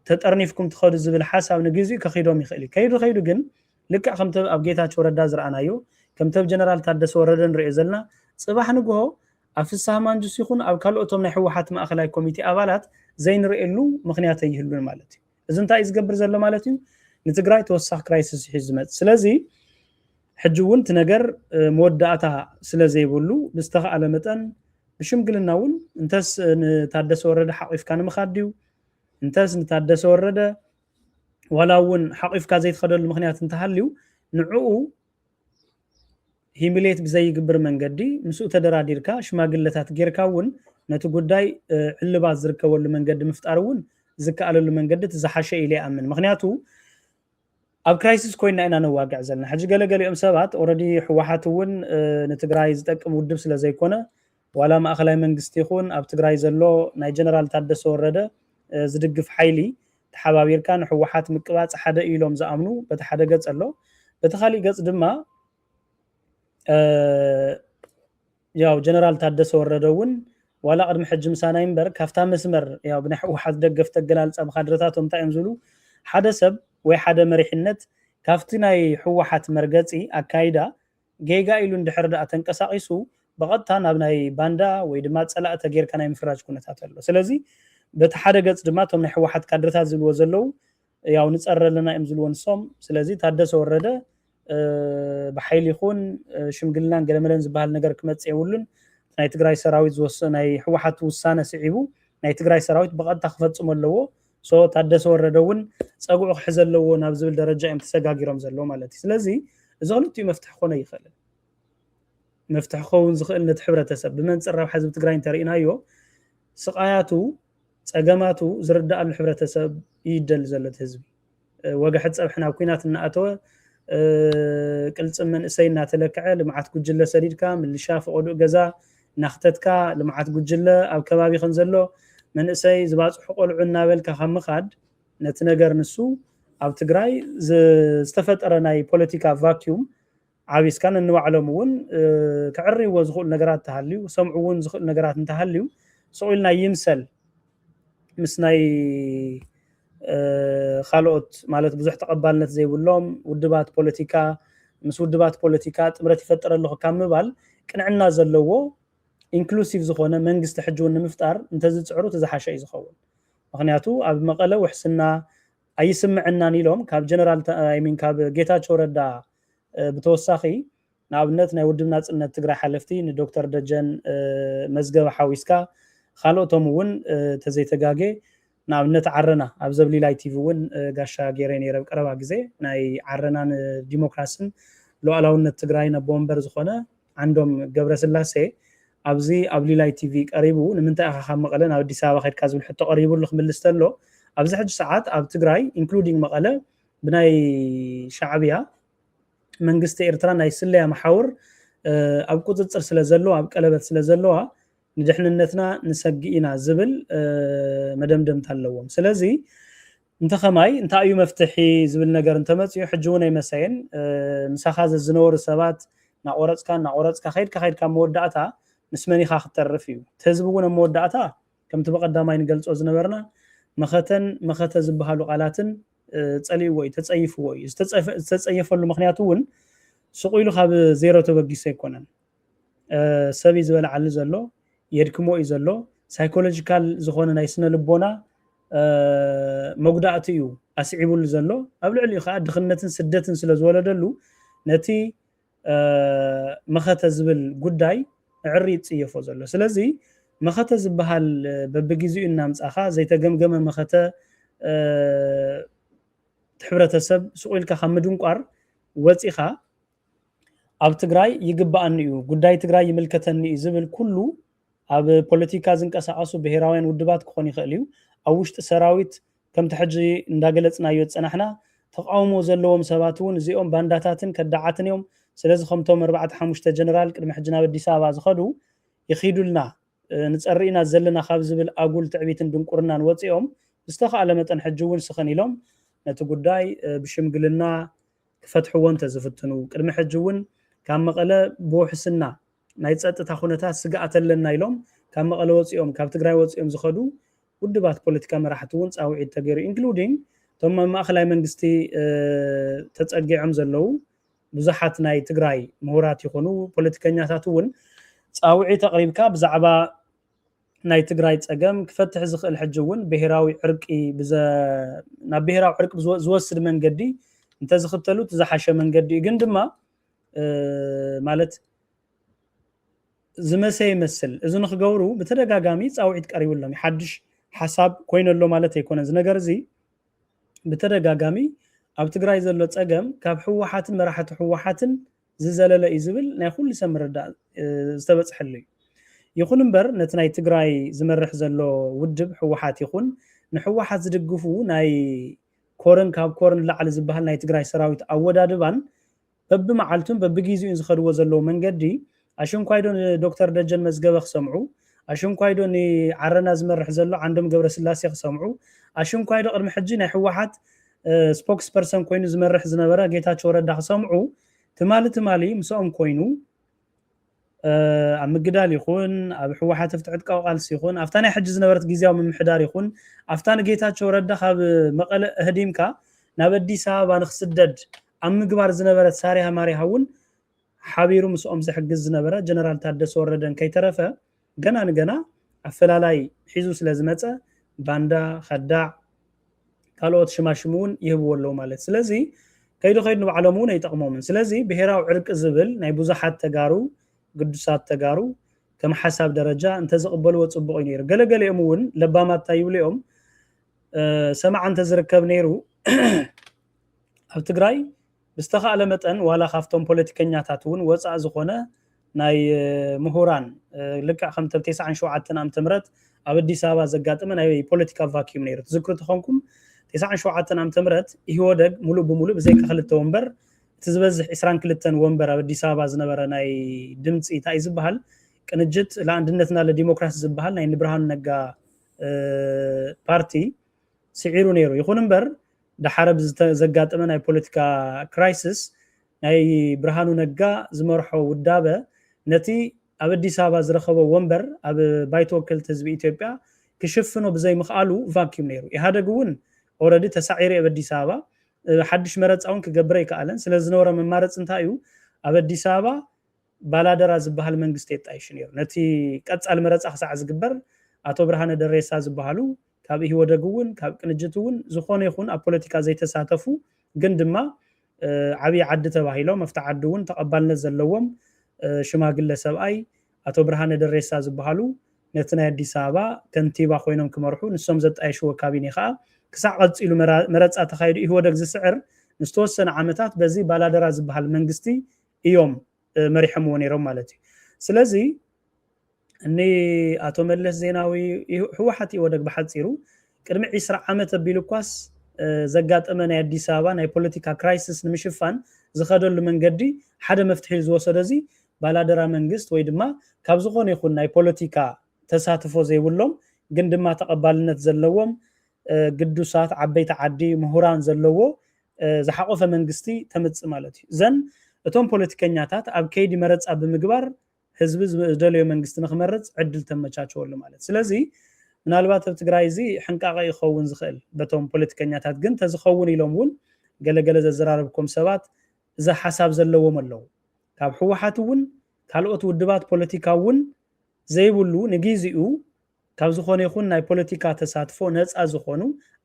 ተጠርኒፍኩም ትኸዱ ዝብል ሓሳብ ንግዚኡ ከኺዶም ይኽእል እዩ። ከይዱ ከይዱ ግን ልክዕ ከምቲ ኣብ ጌታቸው ረዳ ዝረኣናዮ ከምቲ ኣብ ጀነራል ታደሰ ወረደ ንሪኦ ዘለና ፅባሕ ንግሆ ኣብ ፍስሃ ማንጁስ ይኹን ኣብ ካልኦቶም ናይ ህወሓት ማእኸላይ ኮሚቴ ኣባላት ዘይንርእየሉ ምኽንያት ኣይህሉን ማለት እዩ። እዚ እንታይ እዩ ዝገብር ዘሎ ማለት እዩ? ንትግራይ ተወሳኺ ክራይሲስ እዩ ዝመፅእ። ስለዚ ሕጂ እውን እቲ ነገር መወዳእታ ስለ ዘይብሉ ብዝተኽኣለ መጠን ብሽምግልና እውን እንተስ ንታደሰ ወረደ ሓቒፍካ ንምኻድ ድዩ እንተስ ንታደሰ ወረደ ዋላ እውን ሓቒፍካ ዘይትኸደሉ ምኽንያት እንተሃልዩ ንዕኡ ሂሚሌት ብዘይግብር መንገዲ ምስኡ ተደራዲርካ ሽማግለታት ጌርካ እውን ነቲ ጉዳይ ዕልባት ዝርከበሉ መንገዲ ምፍጣር እውን ዝከኣለሉ መንገዲ እቲ ዝሓሸ ኢለ ይኣምን። ምክንያቱ ኣብ ክራይሲስ ኮይና ኢና ነዋግዕ ዘለና። ሕጂ ገለገሊኦም ሰባት ኦረዲ ህወሓት እውን ንትግራይ ዝጠቅም ውድብ ስለ ዘይኮነ ዋላ ማእኸላይ መንግስቲ ይኹን ኣብ ትግራይ ዘሎ ናይ ጀነራል ታደሰ ወረደ ዝድግፍ ሓይሊ ተሓባቢርካ ንህወሓት ምቅባፅ ሓደ ኢሎም ዝኣምኑ በቲ ሓደ ገፅ ኣሎ። በቲ ካሊእ ገፅ ድማ ያው ጀነራል ታደሰ ወረደ እውን ዋላ ቅድሚ ሕጂ ምሳናይ እምበር ካብታ መስመር ያው ብናይ ህወሓት ደገፍቲ ኣገላልፃ ብካድረታቶም እንታይ እዮም ዝብሉ ሓደ ሰብ ወይ ሓደ መሪሕነት ካብቲ ናይ ህወሓት መርገፂ ኣካይዳ ጌጋ ኢሉ እንድሕር ደኣ ተንቀሳቒሱ ብቐጥታ ናብ ናይ ባንዳ ወይ ድማ ፀላእ ተጌርካ ናይ ምፍራጅ ኩነታት ኣሎ። ስለዚ በቲ ሓደ ገፅ ድማ እቶም ናይ ህወሓት ካድረታት ዝብልዎ ዘለዉ ያው ንፀረ ኣለና እዮም ዝብልዎ ንሶም። ስለዚ ታደሰ ወረደ ብሓይሊ ይኹን ሽምግልናን ገለመለን ዝበሃል ነገር ክመፅእ የብሉን። ናይ ትግራይ ሰራዊት ዝወሰ ናይ ህወሓት ውሳነ ስዒቡ ናይ ትግራይ ሰራዊት ብቐጥታ ክፈፅሞ ኣለዎ። ሶ ታደሰ ወረደ እውን ፀጉዑ ክሕዘ ኣለዎ ናብ ዝብል ደረጃ እዮም ተሰጋጊሮም ዘለዎ ማለት እዩ። ስለዚ እዚ ክልቲኡ መፍትሒ ክኾነ ይኽእልን መፍትሒ ክኸውን ዝኽእል ነቲ ሕብረተሰብ ብመንፅር ረብሓ ህዝቢ ትግራይ እንተርኢናዮ ስቓያቱ ፀገማቱ ዝርዳኣሉ ሕብረተሰብ ይደሊ ዘሎ እቲ ህዝቢ። ወግሐ ፀብሒ ናብ ኩናት እናኣተወ ቅልፅም መንእሰይ እናተለክዐ ልምዓት ጉጅለ ሰዲድካ ምልሻ ፈቐዱእ ገዛ እናኽተትካ ልምዓት ጉጅለ ኣብ ከባቢ ከም ዘሎ መንእሰይ ዝባፅሑ ቆልዑ እናበልካ ካብ ምኻድ ነቲ ነገር ንሱ ኣብ ትግራይ ዝተፈጠረ ናይ ፖለቲካ ቫኪዩም ዓቢስካ ነንባዕሎም እውን ክዕርይዎ ዝኽእሉ ነገራት እንተሃልዩ ሰምዕዎ ዝኽእሉ ነገራት እንተሃልዩ ስቕ ኢልና ይምሰል ምስ ናይ ካልኦት ማለት ብዙሕ ተቐባልነት ዘይብሎም ውድባት ፖለቲካ ምስ ውድባት ፖለቲካ ጥምረት ይፈጥር ኣለኹ ካብ ምባል ቅንዕና ዘለዎ ኢንክሉሲቭ ዝኾነ መንግስቲ ሕጂ እውን ንምፍጣር እንተዝፅዕሩ እቲ ዝሓሸ እዩ ዝኸውን። ምክንያቱ ኣብ መቐለ ውሕስና ኣይስምዐናን ኢሎም ካብ ጀነራል ሚን ካብ ጌታቸው ረዳ ብተወሳኺ ንኣብነት ናይ ውድብ ናፅነት ትግራይ ሓለፍቲ ንዶክተር ደጀን መዝገበ ሓዊስካ ካልኦቶም እውን ተዘይተጋጌ ንኣብነት ዓረና ኣብ ዘብሊላይ ቲቪ እውን ጋሻ ገይረ ነይረ ቀረባ ግዜ ናይ ዓረናን ዲሞክራስን ሉዓላውነት ትግራይ ነቦ ወንበር ዝኾነ ዓንዶም ገብረስላሴ ኣብዚ ኣብ ሊላይ ቲቪ ቀሪቡ ንምንታይ ኢኻ ካብ መቐለ ናብ ኣዲስ ኣበባ ከድካ ዝብል ሕቶ ቀሪቡሉ ክምልስ ተሎ ኣብዚ ሕጂ ሰዓት ኣብ ትግራይ ኢንክሉዲንግ መቐለ ብናይ ሻዕብያ መንግስቲ ኤርትራ ናይ ስለያ መሓውር ኣብ ቁፅፅር ስለ ዘለዋ፣ ኣብ ቀለበት ስለ ዘለዋ ንድሕንነትና ንሰግእ ኢና ዝብል መደምደምታ ኣለዎም። ስለዚ እንተ ኸማይ እንታይ እዩ መፍትሒ ዝብል ነገር እንተመፅኡ፣ ሕጂ እውን ኣይመሰየን። ምሳኻ ዝነበሩ ሰባት እናቆረፅካ እናቆረፅካ ከይድካ ከይድካ መወዳእታ ምስ መን ኢኻ ክትተርፍ እዩ። እቲ ህዝቢ እውን ኣብ መወዳእታ ከምቲ ብቐዳማይ ንገልፆ ዝነበርና መኸተን መኸተ ዝበሃሉ ቃላትን ፀሊእዎ እዩ፣ ተፀይፍዎ እዩ። ዝተፀየፈሉ ምክንያቱ እውን ስቕ ኢሉ ካብ ዜሮ ተበጊሱ ኣይኮነን። ሰብ እዩ ዝበልዓሉ ዘሎ፣ የድክሞ እዩ ዘሎ። ሳይኮሎጂካል ዝኾነ ናይ ስነ ልቦና መጉዳእቲ እዩ ኣስዒቡሉ ዘሎ። ኣብ ልዕሊኡ ከዓ ድኽነትን ስደትን ስለ ዝወለደሉ ነቲ መኸተ ዝብል ጉዳይ ዕሪ ይፅየፎ ዘሎ። ስለዚ መኸተ ዝበሃል በብግዜኡ እናምፃኻ ዘይተገምገመ መኸተ እቲ ሕብረተሰብ ስቕ ኢልካ ካብ ምድንቋር ወፂኻ ኣብ ትግራይ ይግባኣኒ እዩ፣ ጉዳይ ትግራይ ይምልከተኒ እዩ ዝብል ኩሉ ኣብ ፖለቲካ ዝንቀሳቐሱ ብሄራውያን ውድባት ክኾን ይኽእል እዩ። ኣብ ውሽጢ ሰራዊት ከምቲ ሕጂ እንዳገለፅናዮ ዝፀናሕና ተቃውሞ ዘለዎም ሰባት እውን እዚኦም ባንዳታትን ከዳዓትን እዮም። ስለዚ ከምቶም ኣርባዕተ ሓሙሽተ ጀነራል ቅድሚ ሕጂ ናብ ኣዲስ ኣበባ ዝኸዱ ይኺዱልና ንፀርኢና ዘለና ካብ ዝብል ኣጉል ትዕቢትን ድንቁርናን ወፂኦም ብዝተኻእለ መጠን ሕጂ እውን ስኽን ኢሎም ነቲ ጉዳይ ብሽምግልና ክፈትሕዎ እንተዝፍትኑ፣ ቅድሚ ሕጂ እውን ካብ መቐለ ብውሕስና ናይ ፀጥታ ኩነታት ስግኣት ኣለና ኢሎም ካብ መቐለ ወፂኦም፣ ካብ ትግራይ ወፂኦም ዝኸዱ ውድባት ፖለቲካ መራሕቲ እውን ፃውዒት ተገይሩ፣ ኢንክሉዲንግ እቶም ኣብ ማእኸላይ መንግስቲ ተፀጊዖም ዘለዉ ብዙሓት ናይ ትግራይ ምሁራት ይኹኑ ፖለቲከኛታት እውን ፃውዒት ኣቕሪብካ ብዛዕባ ናይ ትግራይ ፀገም ክፈትሕ ዝኽእል ሕጂ እውን ብሄራዊ ዕርቂ ናብ ብሄራዊ ዕርቂ ዝወስድ መንገዲ እንተዝኽተሉ እቲ ዝሓሸ መንገዲ እዩ። ግን ድማ ማለት ዝመሰ ይመስል እዚ ንክገብሩ ብተደጋጋሚ ፃውዒት ቀሪቡሎም ሓድሽ ሓሳብ ኮይኑ ኣሎ ማለት ኣይኮነን። እዚ ነገር እዚ ብተደጋጋሚ ኣብ ትግራይ ዘሎ ፀገም ካብ ህወሓትን መራሕቲ ህወሓትን ዝዘለለ እዩ ዝብል ናይ ኩሉ ሰብ ምርዳእ ዝተበፅሐሉ እዩ። ይኹን እምበር ነቲ ናይ ትግራይ ዝመርሕ ዘሎ ውድብ ህወሓት ይኹን ንህወሓት ዝድግፉ ናይ ኮርን ካብ ኮርን ላዕሊ ዝበሃል ናይ ትግራይ ሰራዊት ኣወዳድባን በብመዓልቱን በብግዜኡን ዝኸድዎ ዘለዉ መንገዲ ኣሽንኳይዶ ንዶክተር ደጀን መዝገበ ክሰምዑ፣ ኣሽንኳይዶ ንዓረና ዝመርሕ ዘሎ ዓንዶም ገብረስላሴ ክሰምዑ፣ ኣሽንኳይዶ ቅድሚ ሕጂ ናይ ህወሓት ስፖክስ ፐርሰን ኮይኑ ዝመርሕ ዝነበረ ጌታቸው ረዳ ክሰምዑ ትማሊ ትማሊ ምስኦም ኮይኑ ኣብ ምግዳል ይኹን ኣብ ህወሓት ፍትሒ ዕጥቃዊ ቃልሲ ይኹን ኣብታ ናይ ሕጂ ዝነበረት ግዜያዊ ምምሕዳር ይኹን ኣብታ ንጌታቸው ረዳ ካብ መቐለ ኣህዲምካ ናብ ኣዲስ ኣበባ ንክስደድ ኣብ ምግባር ዝነበረት ሳሪሃ ማሪሃ እውን ሓቢሩ ምስኦም ዝሕግዝ ዝነበረ ጀነራል ታደሰ ወረደን ከይተረፈ ገና ንገና ኣፈላላይ ሒዙ ስለ ዝመፀ ባንዳ፣ ከዳዕ፣ ካልኦት ሽማሽም እውን ይህብዎ ኣለዉ ማለት። ስለዚ ከይዱ ከይዱ ንባዕሎም እውን ኣይጠቕሞምን። ስለዚ ብሄራዊ ዕርቂ ዝብል ናይ ብዙሓት ተጋሩ፣ ግዱሳት ተጋሩ ከም ሓሳብ ደረጃ እንተዝቕበልዎ ፅቡቕ እዩ ነይሩ። ገለገሊኦም እውን ለባማት እንታይ ይብሉ እዮም፣ ሰማዓ እንተዝርከብ ነይሩ ኣብ ትግራይ ብዝተኻእለ መጠን ዋላ ካብቶም ፖለቲከኛታት እውን ወፃእ ዝኾነ ናይ ምሁራን ልክዕ ከምቲ ኣብ ተስዓን ሸውዓተን ዓመተ ምህረት ኣብ ኣዲስ ኣበባ ዘጋጠመ ናይ ፖለቲካ ቫኪዩም ነይሩ። ትዝክሩ ተኾንኩም ተስዓን ሸውዓተን ዓመተ ምህረት ኢህወደግ ሙሉእ ብሙሉእ ብዘይካ ክልተ ወንበር እቲ ዝበዝሕ ዕስራን ክልተን ወንበር ኣብ ኣዲስ ኣበባ ዝነበረ ናይ ድምፂ እንታይ እዩ ዝበሃል ቅንጅት ለኣንድነትና ለዲሞክራሲ ዝበሃል ናይ ንብርሃኑ ነጋ ፓርቲ ስዒሩ ነይሩ። ይኹን እምበር ደሓር ብዘጋጠመ ናይ ፖለቲካ ክራይሲስ ናይ ብርሃኑ ነጋ ዝመርሖ ውዳበ ነቲ ኣብ ኣዲስ ኣበባ ዝረኸቦ ወንበር ኣብ ባይቶ ወከልቲ ህዝቢ ኢትዮጵያ ክሽፍኖ ብዘይምኽኣሉ ቫኪዩም ነይሩ። ኢህኣደግ እውን ኦረዲ ተሳዒሩ ኣብ ኣዲስ ኣበባ ሓድሽ መረፃ እውን ክገብር ኣይከኣለን። ስለ ዝነበሮ መማረፂ እንታይ እዩ ኣብ ኣዲስ ኣበባ ባላደራ ዝበሃል መንግስቲ የጣይሹ ነይሩ። ነቲ ቀፃሊ መረፃ ክሳዕ ዝግበር ኣቶ ብርሃነ ደሬሳ ዝበሃሉ ካብ ኢህወደግ እውን ካብ ቅንጅት እውን ዝኾነ ይኹን ኣብ ፖለቲካ ዘይተሳተፉ ግን ድማ ዓብዪ ዓዲ ተባሂሎም ኣብቲ ዓዲ እውን ተቐባልነት ዘለዎም ሽማግለ ሰብኣይ ኣቶ ብርሃነ ደሬሳ ዝበሃሉ ነቲ ናይ ኣዲስ ኣበባ ከንቲባ ኮይኖም ክመርሑ ንሶም ዘጣየሽዎ ካቢኔ ከዓ ክሳዕ ቀፂሉ መረፃ ተኻይዱ ኢህወደግ ዝስዕር ንዝተወሰነ ዓመታት በዚ ባላደራ ዝበሃል መንግስቲ እዮም መሪሖምዎ ነይሮም ማለት እዩ። ስለዚ እኒ ኣቶ መለስ ዜናዊ ህወሓት ኢህወደግ ብሓፂሩ ቅድሚ ዕስራ ዓመት ኣቢሉ እኳስ ዘጋጠመ ናይ ኣዲስ ኣበባ ናይ ፖለቲካ ክራይሲስ ንምሽፋን ዝኸደሉ መንገዲ ሓደ መፍትሒ ዝወሰዶ እዚ ባላደራ መንግስት ወይ ድማ ካብ ዝኾነ ይኹን ናይ ፖለቲካ ተሳትፎ ዘይብሎም ግን ድማ ተቐባልነት ዘለዎም ግዱሳት ዓበይቲ ዓዲ ምሁራን ዘለዎ ዝሓቆፈ መንግስቲ ተምፅእ ማለት እዩ። ዘን እቶም ፖለቲከኛታት ኣብ ከይዲ መረፃ ብምግባር ህዝቢ ዝደለዮ መንግስቲ ንክመርፅ ዕድል ተመቻቸወሉ ማለት። ስለዚ ምናልባት ኣብ ትግራይ እዚ ሕንቃቐ ይኸውን ዝኽእል በቶም ፖለቲከኛታት፣ ግን ተዝኸውን ኢሎም እውን ገለገለ ዘዘራረብኩም ሰባት እዚ ሓሳብ ዘለዎም ኣለዉ። ካብ ህወሓት እውን ካልኦት ውድባት ፖለቲካ እውን ዘይብሉ ንጊዜኡ ካብ ዝኾነ ይኹን ናይ ፖለቲካ ተሳትፎ ነፃ ዝኾኑ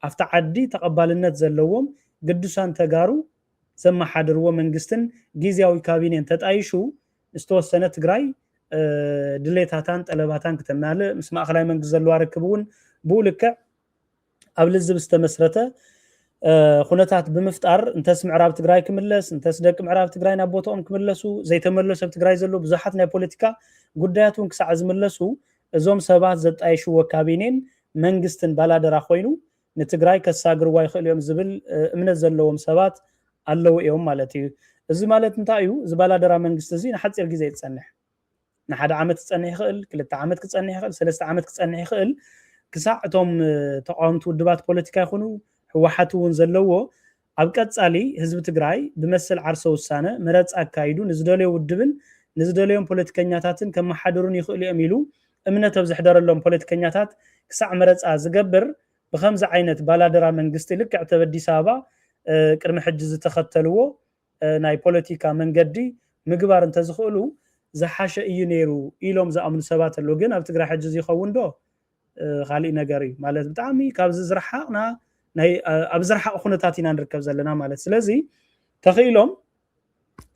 ኣብቲ ዓዲ ተቐባልነት ዘለዎም ግዱሳን ተጋሩ ዘመሓድርዎ መንግስትን ጊዜያዊ ካቢኔን ተጣይሹ ዝተወሰነ ትግራይ ድሌታታን ጠለባታን ክተማልእ ምስ ማእኸላይ መንግስቲ ዘለዋ ርክብ እውን ብኡ ልክዕ ኣብ ልዝብ ዝተመስረተ ኩነታት ብምፍጣር እንተስ ምዕራብ ትግራይ ክምለስ እንተስ ደቂ ምዕራብ ትግራይ ናብ ቦታኦም ክምለሱ ዘይተመለሱ ኣብ ትግራይ ዘሎ ብዙሓት ናይ ፖለቲካ ጉዳያት እውን ክሳዕ ዝምለሱ እዞም ሰባት ዘጣየሽዎ ካቢኔን መንግስትን ባላደራ ኮይኑ ንትግራይ ከሳግርዋ ይኽእሉ እዮም ዝብል እምነት ዘለዎም ሰባት ኣለዉ እዮም ማለት እዩ። እዚ ማለት እንታይ እዩ? እዚ ባላደራ መንግስቲ እዚ ንሓፂር ግዜ ይፀንሕ። ንሓደ ዓመት ክፀንሕ ይኽእል፣ ክልተ ዓመት ክፀንሕ ይኽእል፣ ሰለስተ ዓመት ክፀንሕ ይኽእል። ክሳዕ እቶም ተቃወምቲ ውድባት ፖለቲካ ይኹኑ ህወሓት እውን ዘለዎ ኣብ ቀፃሊ ህዝቢ ትግራይ ብመሰል ዓርሰ ውሳነ መረፃ ኣካይዱ ንዝደለዮ ውድብን ንዝደለዮም ፖለቲከኛታትን ከመሓድሩን ይኽእሉ እዮም ኢሉ እምነት ኣብ ዘሕደረሎም ፖለቲከኛታት ክሳዕ መረፃ ዝገብር ብከምዚ ዓይነት ባላደራ መንግስቲ ልክዕ ተብ ኣዲስ ኣበባ ቅድሚ ሕጂ ዝተኸተልዎ ናይ ፖለቲካ መንገዲ ምግባር እንተዝኽእሉ ዝሓሸ እዩ ነይሩ ኢሎም ዝኣምኑ ሰባት ኣለዉ። ግን ኣብ ትግራይ ሕጂ እዚ ይኸውን ዶ? ካሊእ ነገር እዩ ማለት ብጣዕሚ ካብዚ ዝረሓቕና ኣብ ዝረሓቕ ኩነታት ኢና ንርከብ ዘለና ማለት። ስለዚ ተኽኢሎም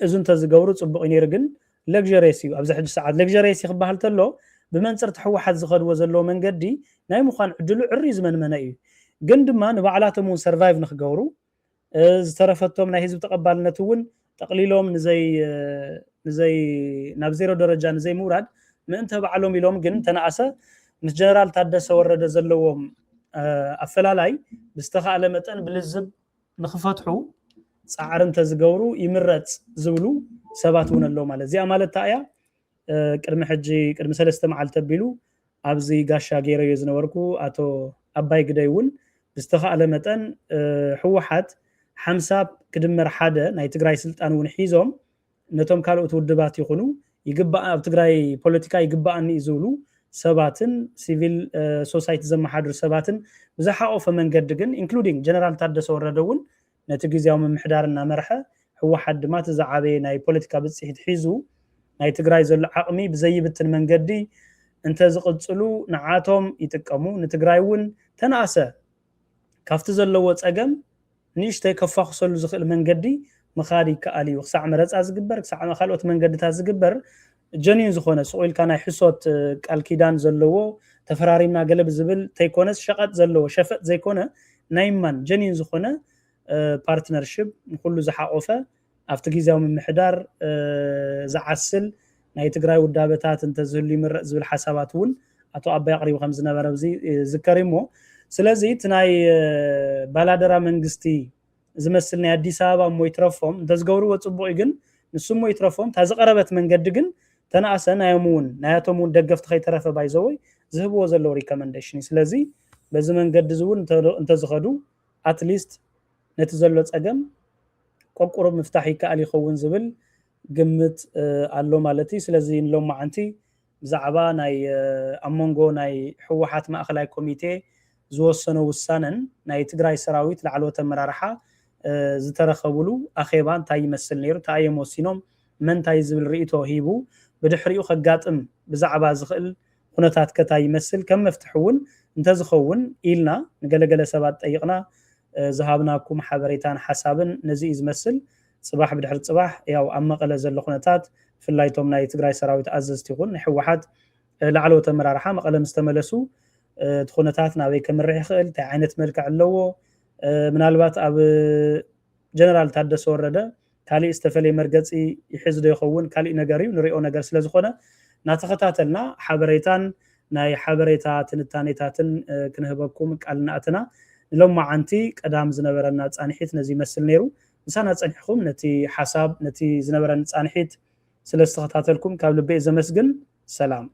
እዚ እንተዝገብሩ ፅቡቕ እዩ ነይሩ። ግን ለግሬስ እዩ ኣብዚ ሕጂ ሰዓት። ለግሬስ ክበሃል ተሎ ብመንፅርቲ ህወሓት ዝኸድዎ ዘለዎ መንገዲ ናይ ምዃን ዕድሉ ዕርዩ ዝመንመነ እዩ። ግን ድማ ንባዕላቶም እውን ሰርቫይቭ ንክገብሩ ዝተረፈቶም ናይ ህዝቢ ተቐባልነት እውን ጠቕሊሎም ንዘይ ናብ ዜሮ ደረጃ ንዘይ ምውራድ ምእንተ ባዕሎም ኢሎም ግን ተነኣሰ ምስ ጀነራል ታደሰ ወረደ ዘለዎም ኣፈላላይ ብዝተኻእለ መጠን ብልዝብ ንክፈትሑ ፃዕሪ እንተዝገብሩ ይምረፅ ዝብሉ ሰባት እውን ኣለዉ ማለት። እዚኣ ማለት እንታይ እያ? ቅድሚ ሕጂ ቅድሚ ሰለስተ መዓልቲ ኣቢሉ ኣብዚ ጋሻ ገይረዮ ዝነበርኩ ኣቶ ኣባይ ግደይ እውን ብዝተኻእለ መጠን ህወሓት ሓምሳብ ክድመር ሓደ ናይ ትግራይ ስልጣን እውን ሒዞም ነቶም ካልኦት ውድባት ይኹኑ ይግባእ ኣብ ትግራይ ፖለቲካ ይግባኣኒ እዩ ዝብሉ ሰባትን ሲቪል ሶሳይቲ ዘመሓድሩ ሰባትን ብዝሓቆፈ መንገዲ ግን ኢንክሉዲንግ ጀነራል ታደሰ ወረደ እውን ነቲ ግዜያዊ ምምሕዳር እናመርሐ ህወሓት ድማ እቲ ዝዓበየ ናይ ፖለቲካ ብፅሒት ሒዙ ናይ ትግራይ ዘሎ ዓቕሚ ብዘይብትን መንገዲ እንተዝቕፅሉ ንዓቶም ይጥቀሙ ንትግራይ እውን ተነኣሰ ካብቲ ዘለዎ ፀገም ንእሽተይ ከፋኽሰሉ ዝኽእል መንገዲ ምኻድ ይከኣል እዩ። ክሳዕ መረፃ ዝግበር ክሳዕ ካልኦት መንገድታት ዝግበር ጀኒን ዝኾነ ስቑ ኢልካ ናይ ሕሶት ቃል ኪዳን ዘለዎ ተፈራሪምና ገለ ብዝብል ተይኮነስ ሸቐጥ ዘለዎ ሸፈጥ ዘይኮነ ናይ ማን ጀኒን ዝኾነ ፓርትነርሽፕ ንኩሉ ዝሓቆፈ ኣብቲ ግዜያዊ ምምሕዳር ዝዓስል ናይ ትግራይ ውዳበታት እንተዝህሉ ይምረፅ ዝብል ሓሳባት እውን ኣቶ ኣባይ ኣቕሪቡ ከም ዝነበረ እዚ ዝከር እሞ ስለዚ እቲ ናይ ባላደራ መንግስቲ ዝመስል ናይ ኣዲስ ኣበባ እሞ ይትረፎም እንተዝገብርዎ ፅቡቅ እዩ ግን ንሱ እሞ ይትረፎም እታ ዝቀረበት መንገዲ ግን ተነኣሰ ናዮም እውን ናያቶም እውን ደገፍቲ ከይተረፈ ባይዘወይ ዝህብዎ ዘለዉ ሪኮመንዴሽን እዩ ስለዚ በዚ መንገዲ እዚ እውን እንተዝኸዱ ኣትሊስት ነቲ ዘሎ ፀገም ቆቁሩ ምፍታሕ ይከኣል ይኸውን ዝብል ግምት ኣሎ ማለት እዩ ስለዚ ንሎማዓንቲ ብዛዕባ ናይ ኣብ መንጎ ናይ ህወሓት ማእኸላይ ኮሚቴ ዝወሰኖ ውሳነን ናይ ትግራይ ሰራዊት ላዕለዎት ኣመራርሓ ዝተረኸብሉ ኣኼባ እንታይ ይመስል ነይሩ እንታይ እዮም ወሲኖም መን እንታይ ዝብል ርእይቶ ሂቡ ብድሕሪኡ ከጋጥም ብዛዕባ ዝኽእል ኩነታት ከ እንታይ ይመስል ከም መፍትሒ እውን እንተዝኸውን ኢልና ንገለገለ ሰባት ጠይቕና ዝሃብናኩም ሓበሬታን ሓሳብን ነዚ እዩ ዝመስል ፅባሕ ብድሕሪ ፅባሕ ያው ኣብ መቐለ ዘሎ ኩነታት ብፍላይ እቶም ናይ ትግራይ ሰራዊት ኣዘዝቲ ይኹን ናይ ህወሓት ላዕለዎት ኣመራርሓ መቐለ ምስ ተመለሱ እቲ ኩነታት ናበይ ከምርሕ ይኽእል እንታይ ዓይነት መልክዕ ኣለዎ ምናልባት ኣብ ጀነራል ታደሰ ወረደ ካሊእ ዝተፈለየ መርገፂ ይሕዝ ዶ ይኸውን ካሊእ ነገር እዩ ንሪኦ ነገር ስለዝኾነ እናተኸታተልና ሓበሬታን ናይ ሓበሬታ ትንታኔታትን ክንህበኩም ቃል እናእተና ንሎማዓንቲ ቀዳም ዝነበረና ፃንሒት ነዚ ይመስል ነይሩ ምሳና ፀኒሕኩም ነቲ ሓሳብ ነቲ ዝነበረኒ ፃንሒት ስለዝተኸታተልኩም ካብ ልበይ ዘመስግን። ሰላም።